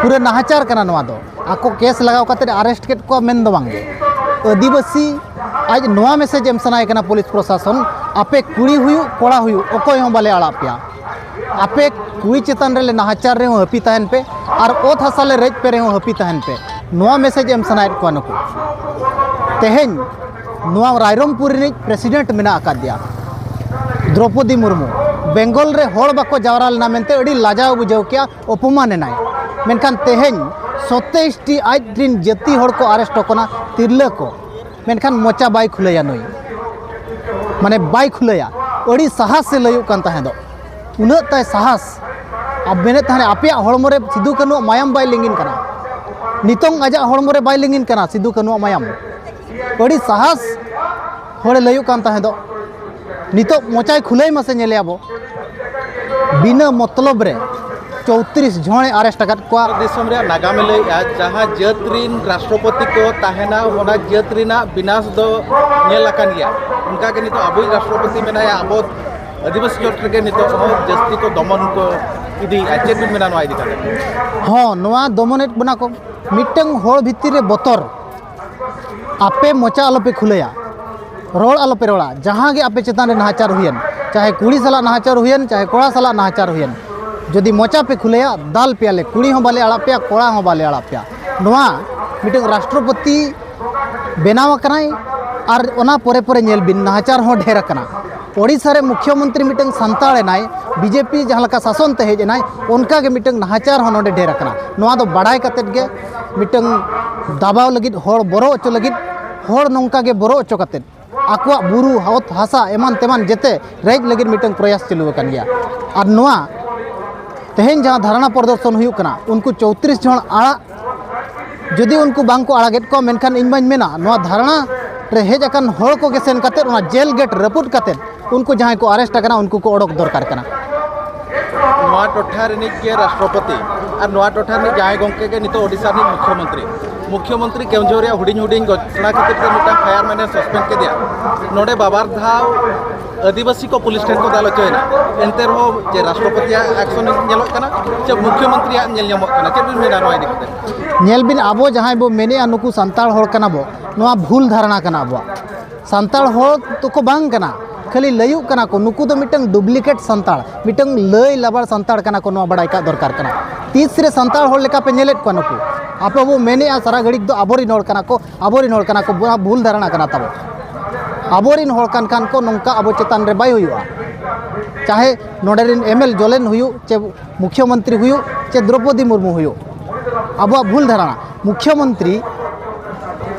ᱯᱩᱨᱟᱹ ᱱᱟᱦᱟᱪᱟᱨ ᱠᱟᱱᱟ ᱱᱚᱣᱟ ᱫᱚ᱾ ᱟᱠᱚ ᱠᱮᱥ ᱞᱟᱜᱟᱣ ᱠᱟᱛᱮ ᱟᱨᱮᱥᱴ ᱠᱮᱫ ᱠᱚᱣᱟ ᱢᱮᱱ ᱫᱚ ᱵᱟᱝᱜᱮ᱾ ᱟᱹᱫᱤᱵᱟᱹᱥᱤ ᱟᱡ ᱱᱚᱣᱟ ᱢᱮᱥᱮᱡᱽ ᱮᱢ ᱥᱟᱱᱟᱭᱮ ᱠᱟᱱᱟ ᱯᱩᱞᱤᱥ ᱯᱨᱚᱥᱟᱥᱚᱱ, ᱟᱯᱮ ᱠᱩᱲᱤ ᱦᱩᱭᱩᱜ ᱠᱚᱲᱟ ᱦᱩᱭᱩᱜ ᱚᱠᱚᱭ ᱦᱚᱸ ᱵᱟᱞᱮ ᱟᱲᱟᱜ ᱯᱮᱭᱟ᱾ ᱟᱯᱮ ᱠᱩᱲᱤ ᱪᱮᱛᱟᱱ ᱨᱮᱞᱮ ᱱᱟᱦᱟᱪᱟᱨ ᱨᱮᱦᱚᱸ ᱦᱟᱹᱯᱤ ᱛᱟᱦᱮᱱ ᱯᱮ, ᱟᱨ ᱚᱛ ᱦᱟᱥᱟ ᱞᱮ ᱨᱮᱡ ᱯᱮ ᱨᱮᱦᱚᱸ ᱦᱟᱹᱯᱤ ᱛᱟᱦᱮᱱ ᱯᱮ᱾ ᱱᱚᱣᱟ ᱢᱮᱥᱮᱡᱽ ᱮᱢ ᱥᱟᱱᱟᱭᱮᱫ ᱠᱚᱣᱟ ᱱᱩᱠᱩ᱾ ᱛᱮᱦᱮᱧ ᱱᱚᱣᱟ ᱨᱟᱭᱨᱚᱝᱯᱩᱨ ᱨᱤᱱᱤᱡ ᱯᱨᱮᱥᱤᱰᱮᱱᱴ ᱢᱮᱱᱟᱜ ᱟᱠᱟᱫᱮᱭᱟ ᱫᱨᱚᱯᱚᱫᱤ ᱢᱩᱨᱢᱩ᱾ ᱵᱮᱝᱜᱚᱞ ᱨᱮ ᱦᱚᱲ ᱵᱟᱠᱚ ᱡᱟᱣᱨᱟ ᱞᱮᱱᱟ ᱢᱮᱱᱛᱮ ᱟᱹᱰᱤ ᱞᱟᱡᱟᱣ ᱵᱩᱡᱷᱟᱹᱣ ᱠᱮᱜᱼᱟ, ᱚᱯᱚᱢᱟᱱ ᱮᱱᱟᱭ᱾ ᱢᱮᱱᱠᱷᱟᱱ ᱛᱮᱦᱮᱧ ᱥᱚᱛᱮᱭᱤᱥ ᱴᱤ ᱟᱡ ᱨᱤᱱ ᱡᱟᱹᱛᱤ ᱦᱚᱲ ᱠᱚ ᱟᱨᱮᱥᱴ ᱠᱟᱱᱟ, ᱛᱤᱨᱞᱟᱹ ᱠᱚ, ᱢᱮᱱᱠᱷᱟᱱ ᱢᱚᱪᱟ ᱵᱟᱭ ᱠᱷᱩᱞᱟᱹᱭᱟ ᱱᱩᱭ, ᱢᱟᱱᱮ ᱵᱟᱭ ᱠᱷᱩᱞᱟᱹᱭᱟ᱾ ᱟᱹᱰᱤ ᱥᱟᱦᱟᱥ ᱮ ᱞᱟᱹᱭᱚᱜ ᱠᱟᱱ ᱛᱟᱦᱮᱸ ᱫᱚ, ᱩᱱᱟᱹᱜ ᱛᱟᱭ ᱥᱟᱦᱟᱥ᱾ ᱟᱨ ᱢᱮᱱᱮᱫ ᱛᱟᱦᱮᱱ ᱟᱯᱮᱭᱟᱜ ᱦᱚᱲᱢᱚ ᱨᱮ ᱥᱤᱫᱩ ᱠᱟᱹᱱᱩᱣᱟᱜ ᱢᱟᱭᱟᱢ ᱵᱟᱭ ᱞᱤᱸᱜᱤᱱ ᱠᱟᱱᱟ, ᱱᱤᱛᱚᱝ ᱟᱡᱟᱜ ᱦᱚᱲᱢᱚ ᱨᱮ ᱵᱟᱭ ᱞᱤᱸᱜᱤᱱ ᱠᱟᱱᱟ ᱥᱤᱫᱩ ᱠᱟᱹᱱᱩᱣᱟᱜ ᱢᱟᱭᱟᱢ᱾ ᱟᱹᱰᱤ ᱥᱟᱦᱟᱥ ᱦᱚᱲᱮ ᱞᱟᱹᱭᱚᱜ ᱠᱟᱱ ᱛᱟᱦᱮᱸ ᱫᱚ, ᱱᱤᱛᱚᱜ ᱢᱚᱪᱟᱭ ᱠᱷᱩᱞᱟᱹᱭ ᱢᱟᱥᱮ ᱧᱮᱞᱮᱭᱟᱵᱚ᱾ ᱵᱤᱱᱟᱹ ᱢᱚᱛᱞᱚᱵ ᱨᱮ ᱪᱳᱭᱛᱨᱤᱥ ᱡᱚᱱᱮ ᱟᱨᱮᱥᱴ ᱟᱠᱟᱫ ᱠᱚᱣᱟ᱾ ᱫᱤᱥᱚᱢ ᱨᱮᱭᱟᱜ ᱱᱟᱜᱟᱢᱮ ᱞᱟᱹᱭᱮᱫᱼᱟ, ᱡᱟᱦᱟᱸ ᱡᱟᱹᱛ ᱨᱤᱱ ᱨᱟᱥᱴᱨᱚᱯᱚᱛᱤ ᱠᱚ ᱛᱟᱦᱮᱱᱟ, ᱚᱱᱟ ᱡᱟᱹᱛ ᱨᱮᱱᱟᱜ ᱵᱤᱱᱟᱥ ᱫᱚ ᱧᱮᱞ ᱟᱠᱟᱱ ᱜᱮᱭᱟ᱾ ᱚᱱᱠᱟᱜᱮ ᱱᱤᱛᱚᱜ ᱟᱵᱚᱭᱤᱡ ᱨᱟᱥᱴᱨᱚᱯᱚᱛᱤ ᱢᱮᱱᱟᱭᱟ, ᱟᱵᱚ ᱟᱹᱫᱤᱵᱟᱹᱥᱤ ᱪᱚᱴ ᱨᱮᱜᱮ ᱱᱤᱛᱚᱜ ᱦᱚᱸ ᱡᱟᱹᱥᱛᱤ ᱠᱚ ᱫᱚᱢᱚᱱ ᱠᱚ ᱤᱫᱤᱭᱮᱫᱼᱟ᱾ ᱪᱮᱫ ᱵᱤᱱ ᱢᱮᱱᱟ ᱱᱚᱣᱟ ᱤᱫᱤ ᱠᱟᱛᱮ? ᱦᱚᱸ, ᱱᱚᱣᱟ ᱫᱚᱢᱚᱱᱮᱫ ᱵᱚᱱᱟ ᱠᱚ᱾ ᱢᱤᱫᱴᱟᱝ ᱦᱚᱲ ᱵᱷᱤᱛᱤᱨ ᱨᱮ ᱵᱚᱛᱚᱨ, ᱟᱯᱮ ᱢᱚᱪᱟ ᱟᱞᱚᱯᱮ ᱠᱷᱩᱞᱟᱹᱭᱟ, ᱨᱚᱲ ᱟᱞᱚᱯᱮ ᱨᱚᱲᱟ᱾ ᱡᱟᱦᱟᱸ ᱜᱮ ᱟᱯᱮ ᱪᱮᱛᱟᱱ ᱨᱮ ᱱᱟᱦᱟᱪᱟᱨ ᱦᱩᱭᱮᱱ, ᱪᱟᱦᱮ ᱠᱩᱲᱤ ᱥᱟᱞᱟᱜ ᱱᱟᱦᱟᱪᱟᱨ ᱦᱩᱭᱮᱱ, ᱪᱟᱦᱮ ᱠᱚᱲᱟ ᱥᱟᱞᱟᱜ ᱱᱟᱦᱟᱪᱟᱨ ᱦᱩᱭᱮᱱ, ᱡᱩᱫᱤ ᱢᱚᱪᱟ ᱯᱮ ᱠᱷᱩᱞᱟᱹᱭᱟ, ᱫᱟᱞ ᱯᱮᱭᱟᱞᱮ, ᱠᱩᱲᱤ ᱦᱚᱸ ᱵᱟᱞᱮ ᱟᱲᱟᱜ ᱯᱮᱭᱟ, ᱠᱚᱲᱟ ᱦᱚᱸ ᱵᱟᱞᱮ ᱟᱲᱟᱜ ᱯᱮᱭᱟ᱾ ᱱᱚᱣᱟ ᱢᱤᱫᱴᱟᱝ ᱨᱟᱥᱴᱨᱚᱯᱚᱛᱤ ᱵᱮᱱᱟᱣ ᱟᱠᱟᱱᱟᱭ, ᱟᱨ ᱚᱱᱟ ᱯᱚᱨᱮ ᱯᱚᱨᱮ ᱧᱮᱞ ᱵᱤᱱ, ᱱᱟᱦᱟᱪᱟᱨ ᱦᱚᱸ ᱰᱷᱮᱨ ᱟᱠᱟᱱᱟ᱾ ᱳᱰᱤᱥᱟ ᱨᱮ ᱢᱩᱠᱷᱭᱚᱢᱚᱱᱛᱨᱤ ᱢᱤᱫᱴᱟᱝ ᱥᱟᱱᱛᱟᱲ ᱮᱱᱟᱭ, ᱵᱤᱡᱮᱯᱤ ᱡᱟᱦᱟᱸ ᱞᱮᱠᱟ ᱥᱟᱥᱚᱱ ᱛᱮ ᱦᱮᱡ ᱮᱱᱟᱭ, ᱚᱱᱠᱟ ᱜᱮ ᱢᱤᱫᱴᱟᱝ ᱱᱟᱦᱟᱪᱟᱨ ᱦᱚᱸ ᱱᱚᱰᱮ ᱰᱷᱮᱨ ᱟᱠᱟᱱᱟ᱾ ᱱᱚᱣᱟ ᱫᱚ ᱵᱟᱲᱟᱭ ᱠᱟᱛᱮᱫ ᱜᱮ, ᱢᱤᱫᱴᱟᱝ ᱫᱟᱵᱟᱣ ᱞᱟᱹᱜᱤᱫ, ᱦᱚᱲ ᱵᱚᱨᱚ ᱦᱚᱪᱚ ᱞᱟᱹᱜᱤᱫ, ᱦᱚᱲ ᱱᱚᱝᱠᱟ ᱜᱮ ᱵᱚᱨᱚ ᱦᱚᱪᱚ ᱠᱟᱛᱮᱫ ᱟᱠᱚᱣᱟᱜ ᱵᱩᱨᱩ, ᱚᱛ ᱦᱟᱥᱟ ᱮᱢᱟᱱ ᱛᱮᱢᱟᱱ ᱡᱮᱛᱮ ᱨᱮᱡ ᱞᱟᱹᱜᱤᱫ ᱢᱤᱫᱴᱟᱝ ᱯᱨᱚᱭᱟᱥ ᱪᱟᱹᱞᱩ ᱟᱠᱟᱱ ᱜᱮᱭᱟ᱾ ᱟᱨ ᱱᱚᱣᱟ ᱛᱮᱦᱮᱧ ᱡᱟᱦᱟᱸ ᱫᱷᱟᱨᱱᱟ ᱯᱨᱚᱫᱚᱨᱥᱚᱱ ᱦᱩᱭᱩᱜ ᱠᱟᱱᱟ, ᱩᱱᱠᱩ ᱪᱳᱭᱛᱨᱤᱥ ᱡᱚᱱ ᱟᱲᱟᱜ, ᱡᱩᱫᱤ ᱩᱱᱠᱩ ᱵᱟᱝ ᱠᱚ ᱟᱲᱟᱜᱮᱫ ᱠᱚᱣᱟ, ᱢᱮᱱᱠᱷᱟᱱ ᱤᱧ ᱢᱟᱧ ᱢᱮᱱᱟ, ᱱᱚᱣᱟ ᱫᱷᱟᱨᱱᱟ ᱨᱮ ᱦᱮᱡ ᱟᱠᱟᱱ ᱦᱚᱲ ᱠᱚᱜᱮ ᱥᱮᱱ ᱠᱟᱛᱮᱫ, ᱚᱱᱟ ᱡᱮᱞ ᱜᱮᱴ ᱨᱟᱹᱯᱩᱫ ᱠᱟᱛᱮᱫ, ᱩᱱᱠᱩ ᱡᱟᱦᱟᱸᱭ ᱠᱚ ᱟᱨᱮᱥᱴ ᱟᱠᱟᱱᱟ, ᱩᱱᱠᱩ ᱠᱚ ᱚᱰᱚᱠ ᱫᱚᱨᱠᱟᱨ ᱠᱟᱱᱟ᱾ ᱱᱚᱣᱟ ᱴᱚᱴᱷᱟ ᱨᱤᱱᱤᱡ ᱜᱮ ᱨᱟᱥᱴᱨᱚᱯᱚᱛᱤ ᱟᱨ ᱱᱚᱣᱟ ᱴᱚᱴᱷᱟ ᱨᱤᱱᱤᱡ ᱡᱟᱦᱟᱸᱭ ᱜᱚᱢᱠᱮ ᱜᱮ ᱱᱤᱛᱚᱜ ᱳᱰᱤᱥᱟ ᱨᱤᱱᱤᱡ ᱢᱩᱠᱷᱭᱚᱢᱚᱱᱛᱨᱤ, ᱢᱩᱠᱷᱭᱚᱢᱚᱱᱛᱨᱤ ᱠᱮᱣᱚᱱᱡᱷᱚᱨ ᱨᱮᱭᱟᱜ ᱦᱩᱰᱤᱧ ᱦᱩᱰᱤᱧ ᱜᱷᱚᱴᱚᱱᱟ ᱠᱷᱟᱹᱛᱤᱨ ᱛᱮ ᱢᱤᱫᱴᱟᱝ ᱯᱷᱟᱭᱟᱨ ᱢᱮᱱᱮ ᱥᱚᱥᱯᱮᱱᱰ ᱠᱮᱫᱮᱭᱟ᱾ ᱱᱚᱰᱮ ᱵᱟᱵᱟᱨ ᱫᱷᱟᱣ ᱟᱹᱫᱤᱵᱟᱹᱥᱤ ᱠᱚ ᱯᱩᱞᱤᱥ ᱴᱷᱮᱱ ᱠᱚ ᱫᱟᱞ ᱦᱚᱪᱚᱭᱮᱱᱟ, ᱮᱱᱛᱮ ᱨᱮᱦᱚᱸ ᱪᱮ ᱨᱟᱥᱴᱨᱚᱯᱚᱛᱤᱭᱟᱜ ᱮᱠᱥᱚᱱ ᱧᱮᱞᱚᱜ ᱠᱟᱱᱟ, ᱪᱮ ᱢᱩᱠᱷᱭᱚᱢᱚᱱᱛᱨᱤᱭᱟᱜ ᱧᱮᱞ ᱧᱟᱢᱚᱜ ᱠᱟᱱᱟ? ᱪᱮᱫ ᱵᱤᱱ ᱢᱮᱱᱟ ᱱᱚᱣᱟ ᱤᱫᱤ ᱠᱟᱛᱮ? ᱧᱮᱞ ᱵᱤᱱ, ᱟᱵᱚ ᱡᱟᱦᱟᱸᱭ ᱵᱚ ᱢᱮᱱᱮᱜᱼᱟ ᱱᱩᱠᱩ ᱥᱟᱱᱛᱟᱲ ᱦᱚᱲ ᱠᱟᱱᱟ ᱵᱚ, ᱱᱚᱣᱟ ᱵᱷᱩᱞ ᱫᱷᱟᱨᱚᱱᱟ ᱠᱟᱱᱟ ᱟᱵᱚᱣᱟᱜ᱾ ᱥᱟᱱᱛᱟᱲ ᱦᱚᱲ ᱫᱚᱠᱚ ᱵᱟᱝ ᱠᱟᱱᱟ, ᱠᱷᱟᱹᱞᱤ ᱞᱟᱹᱭᱩᱜ ᱠᱟᱱᱟ ᱠᱚ᱾ ᱱᱩᱠᱩ ᱫᱚ ᱢᱤᱫᱴᱟᱝ ᱰᱩᱯᱞᱤᱠᱮᱴ ᱥᱟᱱᱛᱟᱲ, ᱢᱤᱫᱴᱟᱝ ᱞᱟᱹᱭ ᱞᱟᱵᱟᱲ ᱥᱟᱱᱛᱟᱲ ᱠᱟᱱᱟ ᱠᱚ, ᱱᱚᱣᱟ ᱵᱟᱲᱟᱭ ᱠᱟᱜ ᱫᱚᱨᱠᱟᱨ ᱠᱟᱱᱟ᱾ ᱛᱤᱥ ᱨᱮ ᱥᱟᱱᱛᱟᱲ ᱦᱚᱲ ᱞᱮᱠᱟ ᱯᱮ ᱧᱮᱞᱮᱫ ᱠᱚᱣᱟ ᱱᱩᱠᱩ? ᱟᱯᱮ ᱵᱚ ᱢᱮᱱᱮᱜᱼᱟ ᱥᱟᱨᱟ ᱜᱷᱟᱹᱲᱤᱡ ᱫᱚ ᱟᱵᱚᱨᱤᱱ ᱦᱚᱲ ᱠᱟᱱᱟ ᱠᱚ, ᱟᱵᱚᱨᱤᱱ ᱦᱚᱲ ᱠᱟᱱᱟ ᱠᱚ, ᱱᱚᱣᱟ ᱵᱷᱩᱞ ᱫᱷᱟᱨᱚᱱᱟ ᱠᱟᱱᱟ ᱛᱟᱵᱚ᱾ ᱟᱵᱚᱨᱤᱱ ᱦᱚᱲ ᱠᱟᱱ ᱠᱷᱟᱱ ᱠᱚ ᱱᱚᱝᱠᱟ ᱟᱵᱚ ᱪᱮᱛᱟᱱ ᱨᱮ ᱵᱟᱭ ᱦᱩᱭᱩᱜᱼᱟ᱾ ᱪᱟᱦᱮ ᱱᱚᱰᱮ ᱨᱮᱱ ᱮᱢ ᱮᱞ ᱡᱚᱞᱮᱱ ᱦᱩᱭᱩᱜ, ᱪᱮ ᱢᱩᱠᱷᱭᱚᱢᱚᱱᱛᱨᱤ ᱦᱩᱭᱩᱜ, ᱪᱮ ᱫᱨᱚᱯᱚᱫᱤ ᱢᱩᱨᱢᱩ ᱦᱩᱭᱩᱜ, ᱟᱵᱚᱣᱟᱜ ᱵᱷᱩᱞ ᱫᱷᱟᱨᱚᱱᱟ᱾ ᱢᱩᱠᱷᱭᱚᱢᱚᱱᱛᱨᱤ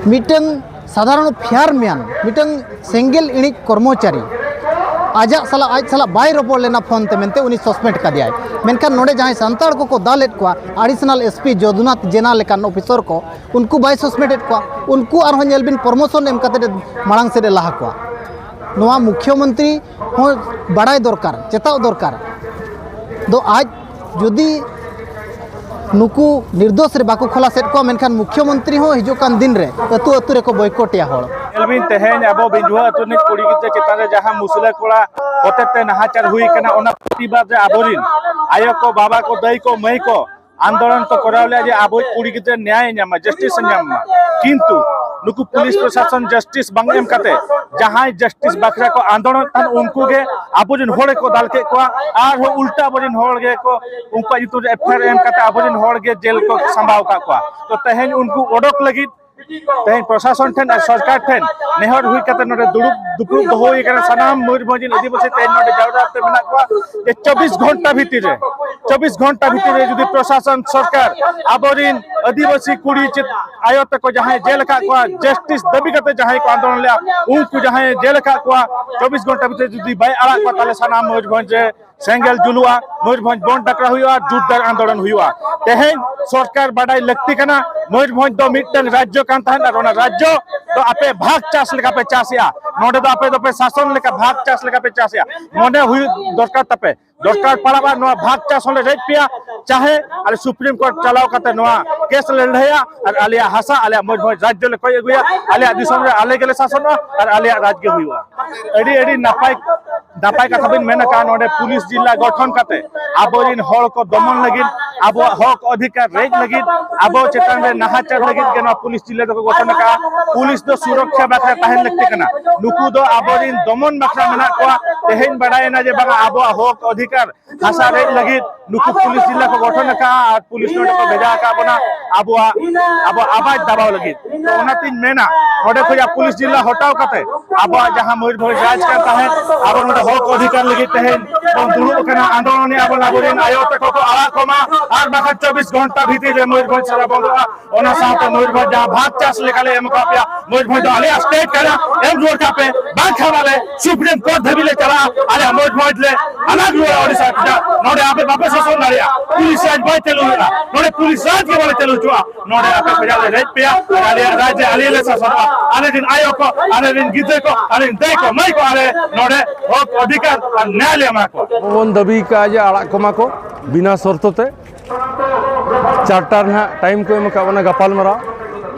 ᱢᱤᱫᱴᱟᱝ ᱥᱟᱫᱷᱟᱨᱚᱱ ᱯᱷᱮᱭᱟᱨ ᱢᱮᱱ, ᱢᱤᱫᱴᱟᱝ ᱥᱮᱸᱜᱮᱞ ᱤᱬᱤᱡ ᱠᱚᱨᱢᱚᱪᱟᱨᱤ, ᱟᱡᱟᱜ ᱥᱟᱞᱟᱜ, ᱟᱡ ᱥᱟᱞᱟᱜ ᱵᱟᱭ ᱨᱚᱯᱚᱲ ᱞᱮᱱᱟ ᱯᱷᱳᱱ ᱛᱮ ᱢᱮᱱᱛᱮ ᱩᱱᱤ ᱥᱚᱥᱯᱮᱱᱰ ᱠᱟᱫᱮᱭᱟᱭ᱾ ᱢᱮᱱᱠᱷᱟᱱ ᱱᱚᱰᱮ ᱡᱟᱦᱟᱸᱭ ᱥᱟᱱᱛᱟᱲ ᱠᱚᱠᱚ ᱫᱟᱞᱮᱫ ᱠᱚᱣᱟ, ᱟᱰᱤᱥᱚᱱᱟᱞ ᱮᱥ ᱯᱤ ᱡᱚᱫᱩᱱᱟᱛᱷ ᱡᱮᱱᱟ ᱞᱮᱠᱟᱱ ᱚᱯᱷᱤᱥᱚᱨ ᱠᱚ, ᱩᱱᱠᱩ ᱵᱟᱭ ᱥᱚᱥᱯᱮᱱᱰ ᱮᱫ ᱠᱚᱣᱟ᱾ ᱩᱱᱠᱩ ᱟᱨᱦᱚᱸ ᱧᱮᱞ ᱵᱤᱱ ᱯᱨᱚᱢᱳᱥᱚᱱ ᱮᱢ ᱠᱟᱛᱮ ᱢᱟᱲᱟᱝ ᱥᱮᱫ ᱮ ᱞᱟᱦᱟ ᱠᱚᱣᱟ᱾ ᱱᱚᱣᱟ ᱢᱩᱠᱷᱭᱚᱢᱚᱱᱛᱨᱤ ᱦᱚᱸ ᱵᱟᱲᱟᱭ ᱫᱚᱨᱠᱟᱨ, ᱪᱮᱛᱟᱣ ᱫᱚᱨᱠᱟᱨ᱾ ᱫᱚ ᱟᱡ ᱡᱩᱫᱤ ᱱᱩᱠᱩ ᱱᱤᱨᱫᱳᱥ ᱨᱮ ᱵᱟᱠᱚ ᱠᱷᱚᱞᱟᱥᱮᱫ ᱠᱚᱣᱟ, ᱢᱮᱱᱠᱷᱟᱱ ᱢᱩᱠᱷᱭᱚᱢᱚᱱᱛᱨᱤ ᱦᱚᱸ ᱦᱤᱡᱩᱜ ᱠᱟᱱ ᱫᱤᱱ ᱨᱮ ᱟᱹᱛᱩ ᱟᱹᱛᱩ ᱨᱮᱠᱚ ᱵᱚᱭᱠᱚᱴᱮᱭᱟ ᱦᱚᱲ᱾ ᱧᱮᱞ ᱵᱤᱱ, ᱛᱮᱦᱮᱧ ᱟᱵᱚ ᱵᱤᱸᱡᱷᱩᱣᱟᱹ ᱟᱹᱛᱩ ᱨᱤᱱᱤᱡ ᱠᱩᱲᱤ ᱜᱤᱫᱽᱨᱟᱹ ᱪᱮᱛᱟᱱ ᱨᱮ ᱡᱟᱦᱟᱸ ᱢᱩᱥᱞᱟᱹ ᱠᱚᱲᱟ ᱦᱚᱛᱮᱛᱮ ᱱᱟᱦᱟᱪᱟᱨ ᱦᱩᱭ ᱟᱠᱟᱱᱟ, ᱚᱱᱟ ᱯᱨᱚᱛᱤᱵᱟᱫ ᱨᱮ ᱟᱵᱚᱨᱤᱱ ᱟᱭᱳ ᱠᱚ, ᱵᱟᱵᱟ ᱠᱚ, ᱫᱟᱹᱭ ᱠᱚ, ᱢᱟᱹᱭ ᱠᱚ ᱟᱱᱫᱳᱞᱚᱱ ᱠᱚ ᱠᱚᱨᱟᱣ ᱞᱮᱫᱟ ᱡᱮ ᱟᱵᱚᱭᱤᱡ ᱠᱩᱲᱤ ᱜᱤᱫᱽᱨᱟᱹ ᱱᱮᱭᱟᱭ ᱧᱟᱢᱟ, ᱡᱟᱥᱴᱤᱥ ᱮ ᱧᱟᱢ ᱢᱟ᱾ ᱠᱤᱱᱛᱩ ᱱᱩᱠᱩ ᱯᱩᱞᱤᱥ ᱯᱨᱚᱥᱟᱥᱚᱱ ᱡᱟᱥᱴᱤᱥ ᱵᱟᱝ ᱮᱢ ᱠᱟᱛᱮ ᱡᱟᱦᱟᱸᱭ ᱡᱟᱥᱴᱤᱥ ᱵᱟᱠᱷᱨᱟ ᱠᱚ ᱟᱱᱫᱳᱞᱚᱱ ᱛᱟᱦᱮᱸᱱ, ᱩᱱᱠᱩ ᱜᱮ ᱟᱵᱚᱨᱮᱱ ᱦᱚᱲ ᱠᱚ ᱫᱟᱞ ᱠᱮᱫ ᱠᱚᱣᱟ᱾ ᱟᱨᱦᱚᱸ ᱩᱞᱴᱟ ᱟᱵᱚᱨᱮᱱ ᱦᱚᱲ ᱜᱮ ᱠᱚ ᱩᱱᱠᱩᱣᱟᱜ ᱧᱩᱛᱩᱢ ᱨᱮ ᱮᱯᱷ ᱟᱭ ᱟᱨ ᱮᱢ ᱠᱟᱛᱮ ᱟᱵᱚᱨᱮᱱ ᱦᱚᱲ ᱜᱮ ᱡᱮᱞ ᱠᱚ ᱥᱟᱢᱵᱟᱣ ᱟᱠᱟᱫ ᱠᱚᱣᱟ᱾ ᱛᱚ ᱛᱮᱦᱮᱧ ᱩᱱᱠᱩ ᱚᱰᱚᱠ ᱞᱟᱹᱜᱤᱫ ᱛᱮᱦᱮᱧ ᱯᱨᱚᱥᱟᱥᱚᱱ ᱴᱷᱮᱱ ᱟᱨ ᱥᱚᱨᱠᱟᱨ ᱴᱷᱮᱱ ᱱᱮᱦᱚᱨ ᱦᱩᱭ ᱠᱟᱛᱮ ᱱᱚᱰᱮ ᱫᱩᱲᱩᱵ ᱫᱩᱯᱲᱩᱵ ᱫᱚᱦᱚ ᱦᱩᱭ ᱟᱠᱟᱱᱟ᱾ ᱥᱟᱱᱟᱢ ᱢᱚᱭᱩᱨᱵᱷᱚᱸᱡᱽ ᱨᱮᱱ ᱟᱹᱫᱤᱵᱟᱹᱥᱤ ᱛᱮᱦᱮᱧ ᱱᱚᱰᱮ ᱡᱟᱣᱨᱟ ᱠᱟᱛᱮ ᱢᱮᱱᱟᱜ ᱠᱚᱣᱟ ᱡᱮ ᱪᱚᱵᱵᱤᱥ ᱜᱷᱚᱱᱴᱟ ᱵᱷᱤᱛᱤᱨ ᱨᱮ, ᱪᱚᱵᱵᱤᱥ ᱜᱷᱚᱱᱴᱟ ᱵᱷᱤᱛᱤᱨ ᱨᱮ ᱡᱩᱫᱤ ᱯᱨᱚᱥᱟᱥᱚᱱ, ᱥᱚᱨᱠᱟᱨ ᱟᱵᱚᱨᱤᱱ ᱟᱹᱫᱤᱵᱟᱹᱥᱤ ᱠᱩᱲᱤ ᱪᱮᱫ ᱟᱭᱳ ᱛᱟᱠᱚ ᱡᱟᱦᱟᱸᱭ ᱡᱮᱞ ᱟᱠᱟᱫ ᱠᱚᱣᱟ, ᱡᱟᱥᱴᱤᱥ ᱫᱟᱹᱵᱤ ᱠᱟᱛᱮ ᱡᱟᱦᱟᱸᱭ ᱠᱚ ᱟᱱᱫᱳᱞᱚᱱ ᱞᱮᱫᱼᱟ, ᱩᱱᱠᱩ ᱡᱟᱦᱟᱸᱭ ᱡᱮᱞ ᱟᱠᱟᱫ ᱠᱚᱣᱟ, ᱪᱚᱵᱵᱤᱥ ᱜᱷᱚᱱᱴᱟ ᱵᱷᱤᱛᱤᱨ ᱡᱩᱫᱤ ᱵᱟᱭ ᱟᱲᱟᱜ ᱠᱚᱣᱟ, ᱛᱟᱦᱚᱞᱮ ᱥᱟᱱᱟᱢ ᱢᱚᱭᱩᱨᱵᱷᱚᱸᱡᱽ ᱨᱮ ᱥᱮᱸᱜᱮᱞ ᱡᱩᱞᱩᱜᱼᱟ, ᱢᱚᱭᱩᱨᱵᱷᱚᱸᱡᱽ ᱵᱚᱱᱫᱷ ᱰᱟᱠᱨᱟ ᱦᱩᱭᱩᱜᱼᱟ, ᱡᱳᱨᱫᱟᱨ ᱟᱱᱫᱳᱞᱚᱱ ᱦᱩᱭᱩᱜᱼᱟ᱾ ᱛᱮᱦᱮᱧ ᱥᱚᱨᱠᱟᱨ ᱵᱟᱰᱟᱭ ᱞᱟᱹᱠᱛᱤ ᱠᱟᱱᱟ, ᱢᱚᱭᱩᱨᱵᱷᱚᱸᱡᱽ ᱫᱚ ᱢᱤᱫᱴᱟᱝ ᱨᱟᱡᱽᱡᱚ ᱠᱟᱱ ᱛᱟᱦᱮᱸᱫ ᱟᱨ ᱚᱱᱟ ᱨᱟᱡᱽᱡᱚ ᱫᱚ ᱟᱯᱮ ᱵᱷᱟᱜᱽ ᱪᱟᱥ ᱞᱮᱠᱟ ᱯᱮ ᱪᱟᱥᱮᱜᱼᱟ᱾ ᱱᱚᱰᱮ ᱫᱚ ᱟᱯᱮ ᱫᱚᱯᱮ ᱥᱟᱥᱚᱱ ᱞᱮᱠᱟ ᱵᱷᱟᱜᱽ ᱪᱟᱥ ᱞᱮᱠᱟ ᱯᱮ ᱪᱟᱥᱮᱜᱼᱟ᱾ ᱢᱚᱱᱮ ᱦᱩᱭᱩᱜ ᱫᱚᱨᱠᱟᱨ ᱛᱟᱯᱮ, ᱫᱚᱨᱠᱟᱨ ᱯᱟᱲᱟᱜᱼᱟ ᱱᱚᱣᱟ ᱵᱷᱟᱜᱽ ᱪᱟᱥ ᱦᱚᱸᱞᱮ ᱨᱮᱡ ᱯᱮᱭᱟ, ᱪᱟᱦᱮ ᱟᱞᱮ ᱥᱩᱯᱨᱤᱢ ᱠᱳᱨᱴ ᱪᱟᱞᱟᱣ ᱠᱟᱛᱮ ᱱᱚᱣᱟ ᱠᱮᱥ ᱞᱮ ᱞᱟᱹᱲᱦᱟᱹᱭᱟ ᱟᱨ ᱟᱞᱮᱭᱟᱜ ᱦᱟᱥᱟ, ᱟᱞᱮᱭᱟᱜ ᱢᱚᱭᱩᱨᱵᱷᱚᱸᱡᱽ ᱨᱟᱡᱽᱡᱚ ᱞᱮ ᱠᱚᱭ ᱟᱹᱜᱩᱭᱟ᱾ ᱟᱞᱮᱭᱟᱜ ᱫᱤᱥᱚᱢ ᱨᱮ ᱟᱞᱮ ᱜᱮᱞᱮ ᱥᱟᱥᱚᱱᱚᱜᱼᱟ ᱟᱨ ᱟᱞᱮᱭᱟᱜ ᱨᱟᱡᱽ ᱜᱮ ᱦᱩᱭᱩᱜᱼᱟ᱾ ᱟᱹᱰᱤ ᱟᱹᱰᱤ ᱱᱟᱯᱟᱭ ᱱᱟᱯᱟᱭ ᱠᱟᱛᱷᱟ ᱵᱤᱱ ᱢᱮᱱ ᱟᱠᱟᱫᱼᱟ᱾ ᱱᱚᱰᱮ ᱯᱩᱞᱤᱥ ᱡᱤᱞᱟ ᱜᱚᱴᱷᱚᱱ ᱠᱟᱛᱮ ᱟᱵᱚᱨᱮᱱ ᱦᱚᱲ ᱠᱚ ᱫᱚᱢᱚᱱ ᱞᱟᱹᱜᱤᱫ, ᱟᱵᱚᱣᱟᱜ ᱦᱚᱠ ᱚᱫᱷᱤᱠᱟᱨ ᱨᱮᱡ ᱞᱟᱹᱜᱤᱫ, ᱟᱵᱚ ᱪᱮᱛᱟᱱ ᱨᱮ ᱱᱟᱦᱟᱪᱟᱨ ᱞᱟᱹᱜᱤᱫ ᱜᱮ ᱱᱚᱣᱟ ᱯᱩᱞᱤᱥ ᱡᱤᱞᱟ ᱫᱚᱠᱚ ᱜᱚᱴᱷᱚᱱ ᱟᱠᱟᱫᱼᱟ᱾ ᱯᱩᱞᱤᱥ ᱫᱚ ᱥᱩᱨᱚᱠᱷᱟ ᱵᱟᱠᱷᱨᱟ ᱛᱟᱦᱮᱱ ᱞᱟᱹᱠᱛᱤ ᱠᱟᱱᱟ, ᱱᱩᱠᱩ ᱫᱚ ᱟᱵᱚᱨᱮᱱ ᱫᱚᱢᱚᱱ ᱵᱟᱠᱷᱨᱟ ᱢᱮᱱᱟᱜ ᱠᱚᱣᱟ᱾ ᱛᱮᱦᱮᱧ ᱵᱟᱰᱟᱭᱮᱱᱟ ᱡᱮ ᱵᱟᱝᱟ ᱟᱵᱚᱣᱟᱜ ᱦᱚᱠ ᱚᱫᱷᱤᱠᱟᱨ ᱦᱟᱥᱟ ᱨᱮᱡ ᱞᱟᱹᱜᱤᱫ ᱱᱩᱠᱩ ᱯᱩᱞᱤᱥ ᱡᱤᱞᱟ ᱠᱚ ᱜᱚᱴᱷᱚᱱ ᱟᱠᱟᱫᱼᱟ ᱟᱨ ᱯᱩᱞᱤᱥ ᱱᱚᱰᱮ ᱠᱚ ᱵᱷᱮᱡᱟ ᱟᱠᱟᱫ ᱵᱚᱱᱟ ᱟᱵᱚᱣᱟᱜ, ᱟᱵᱚᱣᱟᱜ ᱟᱣᱟᱡ ᱫᱟᱵᱟᱣ ᱞᱟᱹᱜᱤᱫ᱾ ᱛᱚ ᱚᱱᱟᱛᱤᱧ ᱢᱮᱱᱟ, ᱱᱚᱰᱮ ᱠᱷᱚᱱᱟᱜ ᱯᱩᱞᱤᱥ ᱡᱤᱞᱟ ᱦᱚᱴᱟᱣ ᱠᱟᱛᱮ ᱟᱵᱚᱣᱟᱜ ᱡᱟᱦᱟᱸ ᱢᱚᱭᱩᱨᱵᱷᱚᱸᱡᱽ ᱨᱟᱡᱽ ᱠᱟᱱ ᱛᱟᱦᱮᱸᱫ, ᱟᱵᱚ ᱱᱚᱰᱮ ᱦᱚᱠ ᱚᱫᱷᱤᱠᱟᱨ ᱞᱟᱹᱜᱤᱫ ᱛᱮᱦᱮᱧ ᱵᱚᱱ ᱫᱩᱲᱩᱵ ᱟᱠᱟᱱᱟ, ᱟᱱᱫᱳᱞᱚᱱᱮᱜᱼᱟ ᱵᱚᱱ, ᱟᱵᱚᱨᱮᱱ ᱟᱭᱳ ᱛᱟᱠᱚ ᱠᱚ ᱟᱲᱟᱜ ᱠᱚᱢᱟ, ᱟᱨ ᱵᱟᱠᱷᱟᱱ ᱪᱚᱵᱵᱤᱥ ᱜᱷᱚᱱᱴᱟ ᱵᱷᱤᱛᱤᱨ ᱨᱮ ᱢᱚᱭᱩᱨᱵᱷᱚᱸᱡᱽ ᱥᱟᱨᱟ ᱵᱚᱱᱫᱚᱜᱼᱟ᱾ ᱚᱱᱟ ᱥᱟᱶᱛᱮ ᱢᱚᱭᱩᱨᱵᱷᱚᱸᱡᱽ ᱡᱟᱦᱟᱸ ᱵᱷᱟᱜᱽ ᱪᱟᱥ ᱞᱮᱠᱟᱞᱮ ᱮᱢ ᱟᱠᱟᱫ ᱯᱮᱭᱟ, ᱢᱚᱭᱩᱨᱵᱷᱚᱸᱡᱽ ᱫᱚ ᱟᱞᱮᱭᱟᱜ ᱥᱴᱮᱴ ᱠᱟᱱᱟ, ᱮᱢ ᱨᱩᱣᱟᱹᱲ ᱠᱟᱜ ᱯᱮ, ᱵᱟᱝᱠᱷᱟᱱ ᱟᱞᱮ ᱥᱩᱯᱨᱤᱢ ᱠᱳᱨᱴ ᱫᱷᱟᱹᱵᱤᱡ ᱞᱮ ᱪᱟᱞᱟᱜᱼᱟ᱾ ᱟᱞᱮᱭᱟᱜ ᱢᱚᱭᱩᱨᱵᱷᱚᱸᱡᱽ ᱞᱮ ᱟᱞᱟᱜᱽ ᱨᱩᱣᱟᱹᱲᱟ ᱳᱰᱤᱥᱟ ᱠᱷᱚᱱᱟᱜ᱾ ᱱᱚᱰᱮ ᱟᱯᱮ ᱵᱟᱯᱮ ᱥᱟᱥᱚᱱ ᱫᱟᱲᱮᱭᱟᱜᱼᱟ, ᱯᱩᱞᱤᱥ ᱨᱟᱡᱽ ᱵᱟᱭ ᱪᱟᱹᱞᱩ ᱦᱩᱭᱩᱜᱼᱟ, ᱱᱚᱰᱮ ᱯᱩᱞᱤᱥ ᱨᱟᱡᱽ ᱜᱮ ᱵᱟᱞᱮ ᱪᱟᱹᱞᱩ ᱦᱚᱪᱚᱜᱼᱟ᱾ ᱱᱚᱰᱮ ᱟᱯᱮ ᱠᱷᱚᱱᱟᱜ ᱞᱮ ᱨᱮᱡ ᱯᱮᱭᱟ, ᱟᱞᱮᱭᱟᱜ ᱨᱟᱡᱽ ᱨᱮ ᱟᱞᱮ ᱞᱮ ᱥᱟᱥᱚᱱᱚᱜᱼᱟ᱾ ᱟᱞᱮ ᱨᱮᱱ ᱟᱭᱳ ᱠᱚ, ᱟᱞᱮ ᱨᱮᱱ ᱜᱤᱫᱽᱨᱟᱹ ᱠᱚ, ᱟᱞᱮ ᱨᱮᱱ ᱫᱟᱹᱭ ᱠᱚ, ᱢᱟᱹᱭ ᱠᱚ, ᱟᱞᱮ ᱱᱚᱰᱮ ᱦᱚᱠ ᱚᱫᱷᱤᱠᱟᱨ ᱟᱨ ᱱᱮᱭᱟᱭ ᱞᱮ ᱮᱢᱟ ᱠᱚᱣᱟ᱾ ᱟᱵᱚ ᱵᱚᱱ ᱫᱟᱹᱵᱤ ᱠᱟᱜᱼᱟ ᱡᱮ ᱟᱲᱟᱜ ᱠᱚᱢᱟ ᱠᱚ ᱵᱤᱱᱟ ᱥᱚᱨᱛᱚ ᱛᱮ᱾ ᱪᱟᱨᱴᱟ ᱨᱮ ᱱᱟᱦᱟᱜ ᱴᱟᱭᱤᱢ ᱠᱚ ᱮᱢ ᱟᱠᱟᱫ ᱵᱚᱱᱟ ᱜᱟᱯᱟᱞ ᱢᱟᱨᱟᱣ,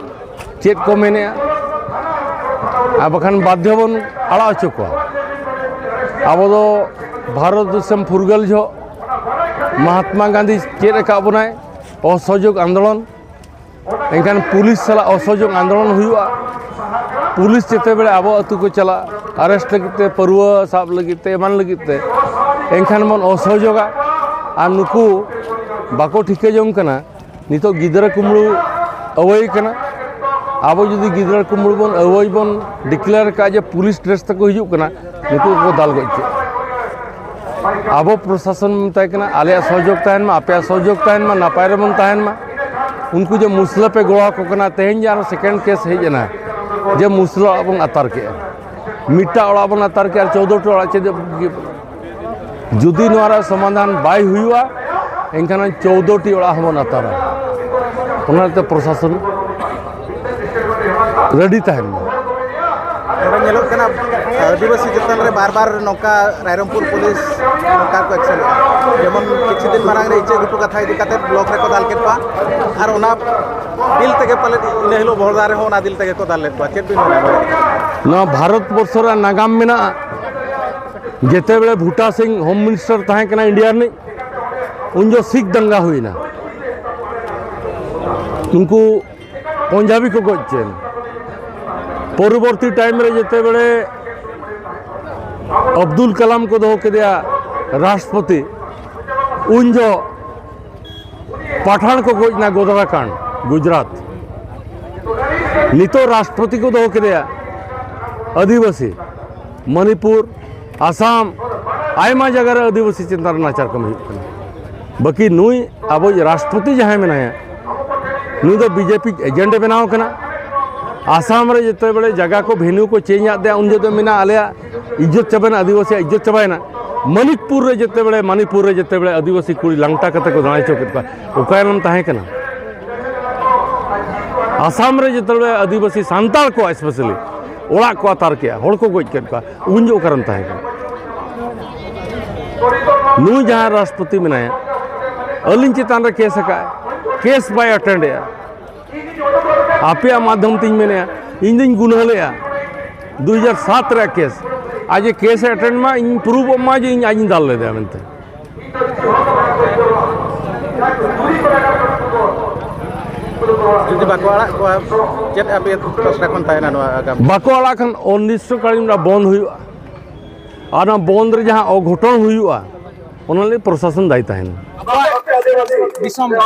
ᱪᱮᱫ ᱠᱚ ᱢᱮᱱᱮᱜᱼᱟ᱾ ᱟᱨ ᱵᱟᱠᱷᱟᱱ ᱵᱟᱫᱽᱫᱷᱚ ᱵᱚᱱ ᱟᱲᱟᱜ ᱦᱚᱪᱚ ᱠᱚᱣᱟ᱾ ᱟᱵᱚ ᱫᱚ ᱵᱷᱟᱨᱚᱛ ᱫᱤᱥᱚᱢ ᱯᱷᱩᱨᱜᱟᱹᱞ ᱡᱚᱦᱚᱜ ᱢᱚᱦᱟᱛᱢᱟ ᱜᱟᱱᱫᱷᱤ ᱪᱮᱫ ᱟᱠᱟᱫ ᱵᱚᱱᱟᱭ, ᱚᱥᱚᱦᱚᱡᱳᱜᱽ ᱟᱱᱫᱳᱞᱚᱱ᱾ ᱮᱱᱠᱷᱟᱱ ᱯᱩᱞᱤᱥ ᱥᱟᱞᱟᱜ ᱚᱥᱚᱦᱚᱡᱳᱜᱽ ᱟᱱᱫᱳᱞᱚᱱ ᱦᱩᱭᱩᱜᱼᱟ᱾ ᱯᱩᱞᱤᱥ ᱡᱮᱛᱮ ᱵᱮᱲᱟ ᱟᱵᱚ ᱟᱹᱛᱩ ᱠᱚ ᱪᱟᱞᱟᱜᱼᱟ ᱟᱨᱮᱥᱴ ᱞᱟᱹᱜᱤᱫ ᱛᱮ, ᱯᱟᱹᱨᱣᱟᱹ ᱥᱟᱵ ᱞᱟᱹᱜᱤᱫ ᱛᱮ, ᱮᱢᱟᱱ ᱞᱟᱹᱜᱤᱫ ᱛᱮ, ᱮᱱᱠᱷᱟᱱ ᱵᱚᱱ ᱚᱥᱚᱦᱚᱡᱳᱜᱟ᱾ ᱟᱨ ᱱᱩᱠᱩ ᱵᱟᱠᱚ ᱴᱷᱤᱠᱟᱹ ᱡᱚᱝ ᱠᱟᱱᱟ ᱱᱤᱛᱚᱜ ᱜᱤᱫᱽᱨᱟᱹ ᱠᱩᱢᱵᱽᱲᱩ ᱟᱹᱣᱟᱹᱭ ᱠᱟᱱᱟ᱾ ᱟᱵᱚ ᱡᱩᱫᱤ ᱜᱤᱫᱽᱨᱟᱹ ᱠᱩᱢᱵᱽᱲᱩ ᱵᱚᱱ ᱟᱹᱣᱟᱹᱭ ᱵᱚᱱ ᱰᱤᱠᱞᱮᱭᱟᱨ ᱠᱟᱜᱼᱟ ᱡᱮ ᱯᱩᱞᱤᱥ ᱰᱨᱮᱥ ᱛᱮᱠᱚ ᱦᱤᱡᱩᱜ ᱠᱟᱱᱟ, ᱱᱩᱠᱩ ᱠᱚ ᱫᱟᱞ ᱜᱚᱡ ᱠᱮᱫ᱾ ᱟᱵᱚ ᱯᱨᱚᱥᱟᱥᱚᱱ ᱵᱚᱱ ᱢᱮᱛᱟᱭ ᱠᱟᱱᱟ, ᱟᱞᱮᱭᱟᱜ ᱥᱚᱦᱚᱡᱳᱜᱽ ᱛᱟᱦᱮᱱ ᱢᱟ, ᱟᱯᱮᱭᱟᱜ ᱥᱚᱦᱚᱡᱳᱜᱽ ᱛᱟᱦᱮᱱ ᱢᱟ, ᱱᱟᱯᱟᱭ ᱨᱮᱵᱚᱱ ᱛᱟᱦᱮᱱ ᱢᱟ᱾ ᱩᱱᱠᱩ ᱡᱮ ᱢᱩᱥᱞᱟᱹ ᱯᱮ ᱜᱚᱲᱚ ᱟᱠᱚ ᱠᱟᱱᱟ, ᱛᱮᱦᱮᱧ ᱡᱮ ᱟᱨᱦᱚᱸ ᱥᱮᱠᱮᱱᱰ ᱠᱮᱥ ᱦᱮᱡ ᱮᱱᱟ ᱡᱮ ᱢᱩᱥᱞᱟᱹ ᱚᱲᱟᱜ ᱵᱚᱱ ᱟᱛᱟᱨ ᱠᱮᱜᱼᱟ, ᱢᱤᱫᱴᱟᱝ ᱚᱲᱟᱜ ᱵᱚᱱ ᱟᱛᱟᱨ ᱠᱮᱜᱼᱟ ᱟᱨ ᱪᱳᱫᱽᱫᱳᱴᱤ ᱚᱲᱟᱜ ᱪᱮᱫ ᱡᱩᱫᱤ ᱱᱚᱣᱟ ᱨᱮᱭᱟᱜ ᱥᱚᱢᱟᱫᱷᱟᱱ ᱵᱟᱭ ᱦᱩᱭᱩᱜᱼᱟ, ᱮᱱᱠᱷᱟᱱ ᱪᱳᱫᱽᱫᱳ ᱴᱤ ᱚᱲᱟᱜ ᱦᱚᱸᱵᱚᱱ ᱟᱛᱟᱨᱟ᱾ ᱚᱱᱟ ᱛᱮ ᱯᱨᱚᱥᱟᱥᱚᱱ ᱨᱮᱰᱤ ᱛᱟᱦᱮᱱ ᱢᱟ᱾ ᱱᱚᱰᱮ ᱧᱮᱞᱚᱜ ᱠᱟᱱᱟ, ᱟᱹᱫᱤᱵᱟᱹᱥᱤ ᱪᱮᱛᱟᱱ ᱨᱮ ᱵᱟᱨ ᱵᱟᱨ ᱱᱚᱝᱠᱟ ᱨᱟᱭᱨᱚᱝᱯᱩᱨ ᱯᱩᱞᱤᱥ ᱱᱚᱝᱠᱟ ᱠᱚ ᱮᱠᱥᱮᱱ ᱮᱫᱟ᱾ ᱡᱮᱢᱚᱱ ᱠᱤᱪᱷᱩ ᱫᱤᱱ ᱢᱟᱲᱟᱝ ᱨᱮ ᱤᱪᱟᱹᱜ ᱜᱷᱩᱴᱩ ᱠᱟᱛᱷᱟ ᱤᱫᱤ ᱠᱟᱛᱮ ᱵᱞᱚᱠ ᱨᱮᱠᱚ ᱫᱟᱞ ᱠᱮᱫ ᱠᱚᱣᱟ, ᱟᱨ ᱚᱱᱟ ᱫᱤᱞ ᱛᱮᱜᱮ ᱯᱟᱞᱮᱫ ᱤᱱᱟᱹ ᱦᱤᱞᱳᱜ ᱵᱚᱦᱚᱲᱫᱟ ᱨᱮᱦᱚᱸ ᱚᱱᱟ ᱫᱤᱞ ᱛᱮᱜᱮ ᱠᱚ ᱫᱟᱞ ᱞᱮᱫ ᱠᱚᱣᱟ᱾ ᱪᱮᱫ ᱵᱤᱱ ᱢᱮᱱᱟ? ᱱᱚᱣᱟ ᱵᱷᱟᱨᱚᱛ ᱵᱚᱨᱥᱚ ᱨᱮᱭᱟᱜ ᱱᱟᱜᱟᱢ ᱢᱮᱱᱟᱜᱼᱟ᱾ ᱡᱮᱛᱮ ᱵᱮᱲᱮ ᱵᱷᱩᱴᱟ ᱥᱤᱝ ᱦᱳᱢ ᱢᱤᱱᱤᱥᱴᱟᱨ ᱛᱟᱦᱮᱸ ᱠᱟᱱᱟ ᱤᱱᱰᱤᱭᱟ ᱨᱤᱱᱤᱡ, ᱩᱱ ᱡᱚ ᱥᱤᱠᱷ ᱫᱟᱝᱜᱟ ᱦᱩᱭᱱᱟ, ᱩᱱᱠᱩ ᱯᱚᱧᱡᱟᱵᱤ ᱠᱚ ᱜᱚᱡ ᱪᱮᱱ᱾ ᱯᱚᱨᱚᱵᱚᱨᱛᱤ ᱴᱟᱭᱤᱢ ᱨᱮ ᱡᱮᱛᱮ ᱵᱮᱲᱮ ᱟᱵᱫᱩᱞ ᱠᱟᱞᱟᱢ ᱠᱚ ᱫᱚᱦᱚ ᱠᱮᱫᱮᱭᱟ ᱨᱟᱥᱴᱨᱚᱯᱚᱛᱤ, ᱩᱱ ᱡᱚ ᱯᱟᱴᱷᱟᱱ ᱠᱚ ᱜᱚᱡ ᱮᱱᱟ ᱜᱳᱫᱽᱨᱟ ᱠᱟᱱᱰ, ᱜᱩᱡᱽᱨᱟᱴ᱾ ᱱᱤᱛᱚᱜ ᱨᱟᱥᱴᱨᱚᱯᱚᱛᱤ ᱠᱚ ᱫᱚᱦᱚ ᱠᱮᱫᱮᱭᱟ ᱟᱹᱫᱤᱵᱟᱹᱥᱤ᱾ ᱢᱚᱱᱤᱯᱩᱨ, ᱟᱥᱟᱢ, ᱟᱭᱢᱟ ᱡᱟᱭᱜᱟ ᱨᱮ ᱟᱹᱫᱤᱵᱟᱹᱥᱤ ᱪᱮᱛᱟᱱ ᱨᱮ ᱱᱟᱦᱟᱪᱟᱨ ᱠᱟᱹᱢᱤ ᱦᱩᱭᱩᱜ ᱠᱟᱱᱟ᱾ ᱵᱟᱹᱠᱤ ᱱᱩᱭ ᱟᱵᱚᱭᱤᱡ ᱨᱟᱥᱴᱨᱚᱯᱚᱛᱤ ᱡᱟᱦᱟᱸᱭ ᱢᱮᱱᱟᱭᱟ, ᱱᱩᱭ ᱫᱚ ᱵᱤᱡᱮᱯᱤ ᱮᱡᱮᱱᱴ ᱮ ᱵᱮᱱᱟᱣ ᱠᱟᱱᱟ᱾ ᱟᱥᱟᱢ ᱨᱮ ᱡᱮᱛᱮ ᱵᱮᱲᱮ ᱡᱟᱭᱜᱟ ᱠᱚ ᱵᱷᱮᱱᱤᱭᱩ ᱠᱚ ᱪᱮᱧᱡᱽ ᱟᱫ ᱫᱮᱭᱟ, ᱩᱱ ᱡᱚᱦᱚᱜ ᱫᱚ ᱢᱮᱱᱟ ᱟᱞᱮᱭᱟᱜ ᱤᱡᱽᱡᱚᱛ ᱪᱟᱵᱟᱭᱮᱱᱟ, ᱟᱹᱫᱤᱵᱟᱹᱥᱤᱭᱟᱜ ᱤᱡᱽᱡᱚᱛ ᱪᱟᱵᱟᱭᱮᱱᱟ᱾ ᱢᱟᱱᱤᱠᱯᱩᱨ ᱨᱮ ᱡᱮᱛᱮ ᱵᱮᱲᱮ, ᱢᱟᱱᱤᱯᱩᱨ ᱨᱮ ᱡᱮᱛᱮ ᱵᱮᱲᱮ ᱟᱹᱫᱤᱵᱟᱹᱥᱤ ᱠᱩᱲᱤ ᱞᱟᱝᱴᱟ ᱠᱟᱛᱮ ᱠᱚ ᱫᱟᱬᱟ ᱦᱚᱪᱚ ᱠᱮᱫ ᱠᱚᱣᱟ, ᱚᱠᱟᱨᱮᱢ ᱛᱟᱦᱮᱸ ᱠᱟᱱᱟ? ᱟᱥᱟᱢ ᱨᱮ ᱡᱮᱛᱮ ᱵᱮᱲᱮ ᱟᱹᱫᱤᱵᱟᱹᱥᱤ ᱥᱟᱱᱛᱟᱲ ᱠᱚᱣᱟᱜ ᱥᱯᱮᱥᱟᱞᱤ ᱚᱲᱟᱜ ᱠᱚ ᱟᱛᱟᱨ ᱠᱮᱜᱼᱟ, ᱦᱚᱲ ᱠᱚ ᱜᱚᱡ ᱠᱮᱫ ᱠᱚᱣᱟ, ᱩᱱ ᱡᱚᱦᱚᱜ ᱚᱠᱟᱨᱮᱢ ᱛᱟᱦᱮᱸ ᱠᱟᱱᱟ? ᱱᱩᱭ ᱡᱟᱦᱟᱸᱭ ᱨᱟᱥᱴᱨᱚᱯᱚᱛᱤ ᱢᱮᱱᱟᱭᱟ, ᱟᱹᱞᱤᱧ ᱪᱮᱛᱟᱱ ᱨᱮ ᱠᱮᱥ ᱟᱠᱟᱫ, ᱠᱮᱥ ᱵᱟᱭ ᱮᱴᱮᱱᱰ ᱮᱜᱼᱟ᱾ ᱟᱯᱮᱭᱟᱜ ᱢᱟᱫᱽᱫᱷᱚᱢ ᱛᱤᱧ ᱢᱮᱱᱮᱜᱼᱟ, ᱤᱧ ᱫᱩᱧ ᱜᱩᱱᱟᱹ ᱞᱮᱜᱼᱟ ᱫᱩ ᱦᱟᱡᱟᱨ ᱥᱟᱛ ᱨᱮᱭᱟᱜ ᱠᱮᱥ᱾ ᱟᱡ ᱮ ᱠᱮᱥ ᱮ ᱮᱴᱮᱱᱰ ᱢᱟ, ᱤᱧ ᱯᱨᱩᱵᱷ ᱢᱟ ᱡᱮ ᱤᱧ ᱟᱡ ᱤᱧ ᱫᱟᱞ ᱞᱮᱫᱮᱭᱟ ᱢᱮᱱᱛᱮ᱾ ᱡᱩᱫᱤ ᱵᱟᱠᱚ ᱟᱲᱟᱜ ᱠᱚᱣᱟ, ᱪᱮᱫ ᱟᱯᱮ ᱯᱟᱥᱴᱟ ᱠᱷᱚᱱ ᱛᱟᱦᱮᱱᱟ ᱱᱚᱣᱟ ᱟᱜᱟᱢ? ᱵᱟᱠᱚ ᱟᱲᱟᱜ ᱠᱷᱟᱱ ᱚᱱᱤᱥᱴᱚᱠᱟᱞᱤᱱ ᱨᱮᱱᱟᱜ ᱵᱚᱱᱫ ᱦᱩᱭᱩᱜᱼᱟ᱾ ᱟᱨ ᱚᱱᱟ ᱵᱚᱱᱫ ᱨᱮ ᱡᱟᱦᱟᱸ ᱚᱜᱷᱚᱴᱚᱱ ᱦᱩᱭᱩᱜᱼᱟ, ᱚᱱᱟ ᱞᱟᱹᱜᱤᱫ ᱯᱨᱚᱥᱟᱥᱚᱱ ᱫᱟᱭᱤ ᱛᱟᱦᱮᱱᱟ᱾ ᱟᱵᱚᱣᱟᱜ ᱫᱤᱥᱚᱢ ᱨᱮ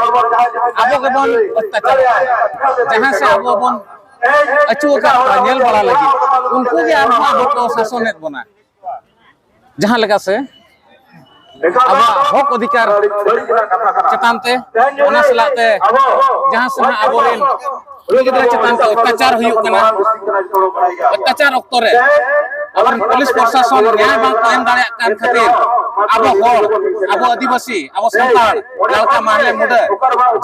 ᱟᱵᱚ ᱜᱮᱵᱚᱱ ᱚᱛᱛᱟᱪᱟᱨ, ᱡᱟᱦᱟᱸ ᱥᱮ ᱟᱵᱚ ᱵᱚᱱ ᱟᱹᱪᱩ ᱟᱠᱟᱫ ᱠᱚᱣᱟ ᱧᱮᱞ ᱵᱟᱲᱟ ᱞᱟᱹᱜᱤᱫ, ᱩᱱᱠᱩ ᱜᱮ ᱟᱨᱦᱚᱸ ᱟᱵᱚ ᱠᱚ ᱥᱟᱥᱚᱱᱮᱫ ᱵᱚᱱᱟ᱾ ᱡᱟᱦᱟᱸ ᱞᱮᱠᱟ ᱥᱮ ᱟᱵᱚᱣᱟᱜ ᱦᱚᱠ ᱚᱫᱷᱤᱠᱟᱨ ᱪᱮᱛᱟᱱ ᱛᱮ, ᱚᱱᱟ ᱥᱟᱞᱟᱜ ᱛᱮ ᱡᱟᱦᱟᱸ ᱥᱮ ᱱᱟᱦᱟᱜ ᱟᱵᱚᱨᱮᱱ ᱠᱩᱲᱤ ᱜᱤᱫᱽᱨᱟᱹ ᱪᱮᱛᱟᱱ ᱛᱮ ᱚᱛᱛᱟᱪᱟᱨ ᱦᱩᱭᱩᱜ ᱠᱟᱱᱟ, ᱚᱛᱛᱟᱪᱟᱨ ᱚᱠᱛᱚ ᱨᱮ ᱟᱵᱚᱨᱮᱱ ᱯᱩᱞᱤᱥ ᱯᱨᱚᱥᱟᱥᱚᱱ ᱱᱮᱭᱟᱭ ᱵᱟᱝ ᱠᱚ ᱮᱢ ᱫᱟᱲᱮᱭᱟᱜ ᱠᱟᱱ ᱠᱷᱟᱹᱛᱤᱨ ᱟᱵᱚ ᱦᱚᱲ, ᱟᱵᱚ ᱟᱹᱫᱤᱵᱟᱹᱥᱤ, ᱟᱵᱚ ᱥᱟᱱᱛᱟᱲ, ᱡᱟᱦᱟᱸ ᱞᱮᱠᱟ ᱢᱟᱦᱞᱮ ᱢᱩᱰᱟᱹ,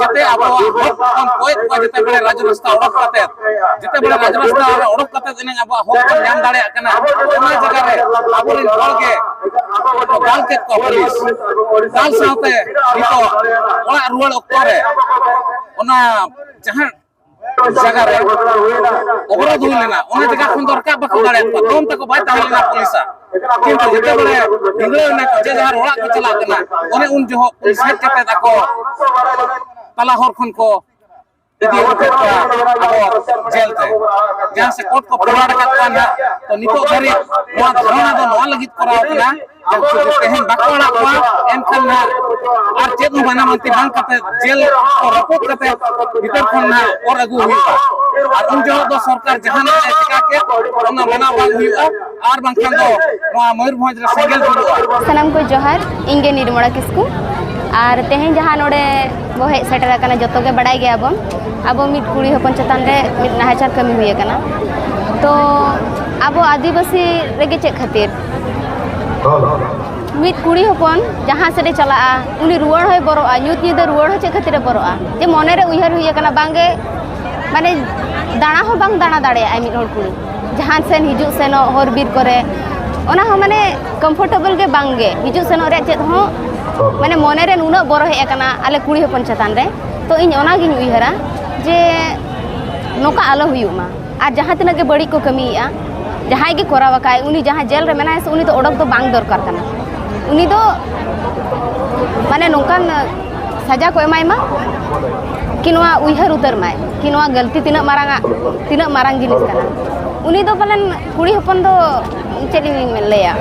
ᱡᱟᱛᱮ ᱟᱵᱚᱣᱟᱜ ᱦᱚᱠ ᱵᱚᱱ ᱠᱚᱭᱮᱫ ᱠᱚᱣᱟ, ᱡᱟᱛᱮ ᱵᱚᱞᱮ ᱨᱟᱡᱽ ᱨᱟᱥᱛᱟ ᱚᱰᱚᱠ ᱠᱟᱛᱮ, ᱡᱟᱛᱮ ᱵᱚᱞᱮ ᱨᱟᱡᱽ ᱨᱟᱥᱛᱟ ᱨᱮ ᱚᱰᱚᱠ ᱠᱟᱛᱮ ᱮᱱᱟᱝ ᱟᱵᱚᱣᱟᱜ ᱦᱚᱠ ᱵᱚᱱ ᱧᱟᱢ ᱫᱟᱲᱮᱭᱟᱜ ᱠᱟᱱᱟ᱾ ᱚᱱᱟ ᱡᱟᱭᱜᱟ ᱨᱮ ᱟᱵᱚᱨᱮᱱ ᱦᱚᱲ ᱜᱮ ᱫᱟᱞ ᱠᱮᱫ ᱠᱚᱣᱟ ᱯᱩᱞᱤᱥ᱾ ᱫᱟᱞ ᱥᱟᱶᱛᱮ ᱱᱤᱛᱚᱜ ᱚᱲᱟᱜ ᱨᱩᱣᱟᱹᱲ ᱚᱠᱛᱚ ᱨᱮ ᱚᱱᱟ ᱡᱟᱦᱟᱸ ᱡᱟᱭᱜᱟ ᱨᱮ ᱚᱵᱚᱨᱳᱫᱷ ᱦᱩᱭ ᱞᱮᱱᱟ, ᱚᱱᱟ ᱡᱟᱭᱜᱟ ᱠᱷᱚᱱ ᱫᱚ ᱨᱟᱠᱟᱵ ᱵᱟᱠᱚ ᱫᱟᱲᱮᱭᱟᱜ ᱠᱚᱣᱟ᱾ ᱫᱚᱢ ᱛᱟᱠᱚ ᱵᱟᱭ ᱛᱟᱦᱮᱸ ᱞᱮᱱᱟ ᱯᱩᱞᱤᱥᱟᱜ, ᱠᱤᱱᱛᱩ ᱡᱮᱛᱮ ᱵᱮᱲᱮ ᱵᱷᱤᱸᱫᱟᱹᱲ ᱮᱱᱟ ᱠᱚ, ᱡᱮ ᱡᱟᱦᱟᱨ ᱚᱲᱟᱜ ᱠᱚ ᱪᱟᱞᱟᱜ ᱠᱟᱱᱟ, ᱚᱱᱮ ᱩᱱ ᱡᱚᱦᱚᱜ ᱯᱩᱞᱤᱥ ᱦᱮᱡ ᱠᱟᱛᱮ ᱟᱠᱚ ᱛᱟᱞᱟ ᱦᱚᱨ ᱠᱷᱚᱱ ᱠᱚ ᱤᱫᱤ ᱟᱹᱜᱩ ᱠᱮᱫ ᱠᱚᱣᱟ ᱟᱵᱚ ᱡᱮᱞ ᱛᱮ, ᱡᱟᱦᱟᱸ ᱥᱮ ᱠᱳᱨᱴ ᱠᱚ ᱯᱷᱚᱨᱣᱟᱨᱰ ᱟᱠᱟᱫ ᱠᱚᱣᱟ ᱱᱟᱦᱟᱜ᱾ ᱛᱚ, ᱱᱤᱛᱚᱜ ᱫᱷᱟᱹᱨᱤᱡ ᱱᱚᱣᱟ ᱫᱷᱟᱨᱚᱱᱟ ᱫᱚ ᱱᱚᱣᱟ ᱞᱟᱹᱜᱤᱫ ᱠᱚᱨᱟᱣ ᱠᱟᱱᱟ, ᱡᱩᱫᱤ ᱛᱮᱦᱮᱧ ᱵᱟᱠᱚ ᱟᱲᱟᱜ ᱠᱚᱣᱟ, ᱮᱱᱠᱷᱟᱱ ᱱᱟᱦᱟᱜ ᱟᱨ ᱪᱮᱫ ᱦᱚᱸ ᱢᱟᱱᱟ ᱢᱟᱱᱛᱤ ᱵᱟᱝ ᱠᱟᱛᱮ ᱡᱮᱞ ᱠᱚ ᱨᱟᱹᱯᱩᱫ ᱠᱟᱛᱮ ᱵᱷᱤᱛᱟᱹᱨ ᱠᱷᱚᱱ ᱱᱟᱦᱟᱜ ᱚᱨ ᱟᱹᱜᱩ ᱦᱩᱭᱩᱜᱼᱟ᱾ ᱟᱨ ᱩᱱ ᱡᱚᱦᱚᱜ ᱫᱚ ᱥᱚᱨᱠᱟᱨ ᱡᱟᱦᱟᱱᱟᱜ ᱮ ᱪᱤᱠᱟ ᱠᱮᱫ, ᱚᱱᱟ ᱢᱟᱱᱟᱣ ᱵᱟᱝ ᱦᱩᱭᱩᱜᱼᱟ, ᱟᱨ ᱵᱟᱝᱠᱷᱟᱱ ᱫᱚ ᱱᱚᱣᱟ ᱢᱚᱭᱩᱨᱵᱷᱚᱸᱡᱽ ᱨᱮ ᱥᱮᱸᱜᱮᱞ ᱡᱩᱞᱩᱜᱼᱟ᱾ ᱥᱟᱱᱟᱢ ᱠᱚ ᱡᱚᱦᱟᱨ, ᱤᱧ ᱜᱮ ᱱᱤᱨᱢᱚᱞᱟ ᱠᱤᱥᱠᱩ᱾ ᱟᱨ ᱛᱮᱦᱮᱧ ᱡᱟᱦᱟᱸ ᱱᱚᱰᱮ ᱵᱚ ᱦᱮᱡ ᱥᱮᱴᱮᱨ ᱟᱠᱟᱱᱟ, ᱡᱚᱛᱚ ᱜᱮ ᱵᱟᱰᱟᱭ ᱜᱮᱭᱟᱵᱚᱱ, ᱟᱵᱚ ᱢᱤᱫ ᱠᱩᱲᱤ ᱦᱚᱯᱚᱱ ᱪᱮᱛᱟᱱ ᱨᱮ ᱢᱤᱫ ᱱᱟᱦᱟᱪᱟᱨ ᱠᱟᱹᱢᱤ ᱦᱩᱭ ᱟᱠᱟᱱᱟ᱾ ᱛᱚ ᱟᱵᱚ ᱟᱹᱫᱤᱵᱟᱹᱥᱤ ᱨᱮᱜᱮ ᱪᱮᱫ ᱠᱷᱟᱹᱛᱤᱨ? ᱢᱤᱫ ᱠᱩᱲᱤ ᱦᱚᱯᱚᱱ ᱡᱟᱦᱟᱸ ᱥᱮᱫ ᱮ ᱪᱟᱞᱟᱜᱼᱟ, ᱩᱱᱤ ᱨᱩᱣᱟᱹᱲ ᱦᱚᱸᱭ ᱵᱚᱨᱚᱜᱼᱟ, ᱧᱩᱛ ᱧᱤᱫᱟᱹ ᱨᱩᱣᱟᱹᱲ ᱦᱚᱸ ᱪᱮᱫ ᱠᱷᱟᱹᱛᱤᱨ ᱮ ᱵᱚᱨᱚᱜᱼᱟ? ᱡᱮ ᱢᱚᱱᱮᱨᱮ ᱩᱭᱦᱟᱹᱨ ᱦᱩᱭ ᱟᱠᱟᱱᱟ, ᱵᱟᱝᱜᱮ, ᱢᱟᱱᱮ, ᱫᱟᱬᱟ ᱦᱚᱸ ᱵᱟᱝ ᱫᱟᱬᱟ ᱫᱟᱲᱮᱭᱟᱜᱼᱟᱭ ᱢᱤᱫ ᱦᱚᱲ ᱠᱩᱲᱤ᱾ ᱡᱟᱦᱟᱸ ᱥᱮᱱ ᱦᱤᱡᱩᱜ ᱥᱮᱱᱚᱜ ᱦᱚᱨ ᱵᱤᱨ ᱠᱚᱨᱮ, ᱚᱱᱟ ᱦᱚᱸ, ᱢᱟᱱᱮ, ᱠᱚᱢᱯᱷᱚᱨᱴᱮᱵᱚᱞ ᱜᱮ ᱵᱟᱝᱜᱮ, ᱦᱤᱡᱩᱜ ᱥᱮᱱᱚᱜ ᱨᱮᱭᱟᱜ ᱪᱮᱫ ᱦᱚᱸ, ᱢᱟᱱᱮ, ᱢᱚᱱᱮᱨᱮ ᱱᱩᱱᱟᱹᱜ ᱵᱚᱨᱚ ᱦᱮᱡ ᱟᱠᱟᱱᱟ ᱟᱞᱮ ᱠᱩᱲᱤ ᱦᱚᱯᱚᱱ ᱪᱮᱛᱟᱱ ᱨᱮ᱾ ᱛᱚ ᱤᱧ ᱚᱱᱟᱜᱤᱧ ᱩᱭᱦᱟᱹᱨᱟ ᱡᱮ ᱱᱚᱝᱠᱟ ᱟᱞᱚ ᱦᱩᱭᱩᱜ ᱢᱟ᱾ ᱟᱨ ᱡᱟᱦᱟᱸ ᱛᱤᱱᱟᱹᱜ ᱜᱮ ᱵᱟᱹᱲᱤᱡ ᱠᱚ ᱠᱟᱹᱢᱤᱭᱮᱫᱼᱟ, ᱡᱟᱦᱟᱸᱭ ᱜᱮ ᱠᱚᱨᱟᱣ ᱟᱠᱟᱫ, ᱩᱱᱤ ᱡᱟᱦᱟᱸ ᱡᱮᱞ ᱨᱮ ᱢᱮᱱᱟᱭᱟ ᱥᱮ, ᱩᱱᱤ ᱫᱚ ᱚᱰᱚᱠ ᱫᱚ ᱵᱟᱝ ᱫᱚᱨᱠᱟᱨ ᱠᱟᱱᱟ᱾ ᱩᱱᱤ ᱫᱚ, ᱢᱟᱱᱮ, ᱱᱚᱝᱠᱟᱱ ᱥᱟᱡᱟ ᱠᱚ ᱮᱢᱟᱭ ᱢᱟ, ᱠᱤ ᱱᱚᱣᱟ ᱩᱭᱦᱟᱹᱨ ᱩᱛᱟᱹᱨ ᱢᱟᱭ, ᱠᱤ ᱱᱚᱣᱟ ᱜᱟᱹᱞᱛᱤ ᱛᱤᱱᱟᱹᱜ ᱢᱟᱨᱟᱝ ᱟᱜ, ᱛᱤᱱᱟᱹᱜ ᱢᱟᱨᱟᱝ ᱡᱤᱱᱤᱥ ᱠᱟᱱᱟ᱾ ᱩᱱᱤ ᱫᱚ ᱯᱟᱞᱮᱱ ᱠᱩᱲᱤ ᱦᱚᱯᱚᱱ ᱫᱚ ᱪᱮᱫ ᱤᱧ ᱞᱟᱹᱭᱟ,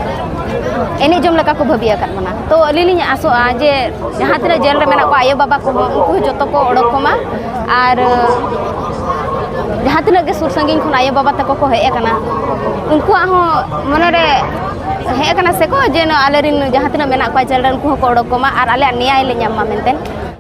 ᱮᱱᱮᱡ ᱡᱚᱝ ᱞᱮᱠᱟ ᱠᱚ ᱵᱷᱟᱹᱵᱤ ᱟᱠᱟᱫ ᱵᱚᱱᱟ᱾ ᱛᱚ ᱟᱹᱞᱤᱧ ᱞᱤᱧ ᱟᱥᱚᱜᱼᱟ ᱡᱮ ᱡᱟᱦᱟᱸ ᱛᱤᱱᱟᱹᱜ ᱡᱮᱞ ᱨᱮ ᱢᱮᱱᱟᱜ ᱠᱚᱣᱟ ᱟᱭᱳᱼᱵᱟᱵᱟ ᱠᱚᱦᱚᱸ, ᱩᱱᱠᱩ ᱦᱚᱸ ᱡᱚᱛᱚ ᱠᱚ ᱚᱰᱚᱠ ᱠᱚᱢᱟ᱾ ᱟᱨ ᱡᱟᱦᱟᱸ ᱛᱤᱱᱟᱹᱜ ᱜᱮ ᱥᱩᱨ ᱥᱟᱺᱜᱤᱧ ᱠᱷᱚᱱ ᱟᱭᱳᱼᱵᱟᱵᱟ ᱛᱟᱠᱚ ᱠᱚ ᱦᱮᱡ ᱟᱠᱟᱱᱟ, ᱩᱱᱠᱩᱣᱟᱜ ᱦᱚᱸ ᱢᱚᱱᱮᱨᱮ ᱦᱮᱡ ᱟᱠᱟᱱᱟ ᱥᱮᱠᱚ ᱡᱮ ᱱᱚᱣᱟ ᱟᱞᱮᱨᱮᱱ ᱡᱟᱦᱟᱸ ᱛᱤᱱᱟᱹᱜ ᱢᱮᱱᱟᱜ ᱠᱚᱣᱟ ᱡᱮᱞ ᱨᱮ, ᱩᱱᱠᱩ ᱦᱚᱸᱠᱚ ᱚᱰᱚᱠ ᱠᱚᱢᱟ ᱟᱨ ᱟᱞᱮᱭᱟᱜ ᱱᱮᱭᱟᱭ ᱞᱮ ᱧᱟᱢ ᱢᱟ ᱢᱮᱱᱛᱮ᱾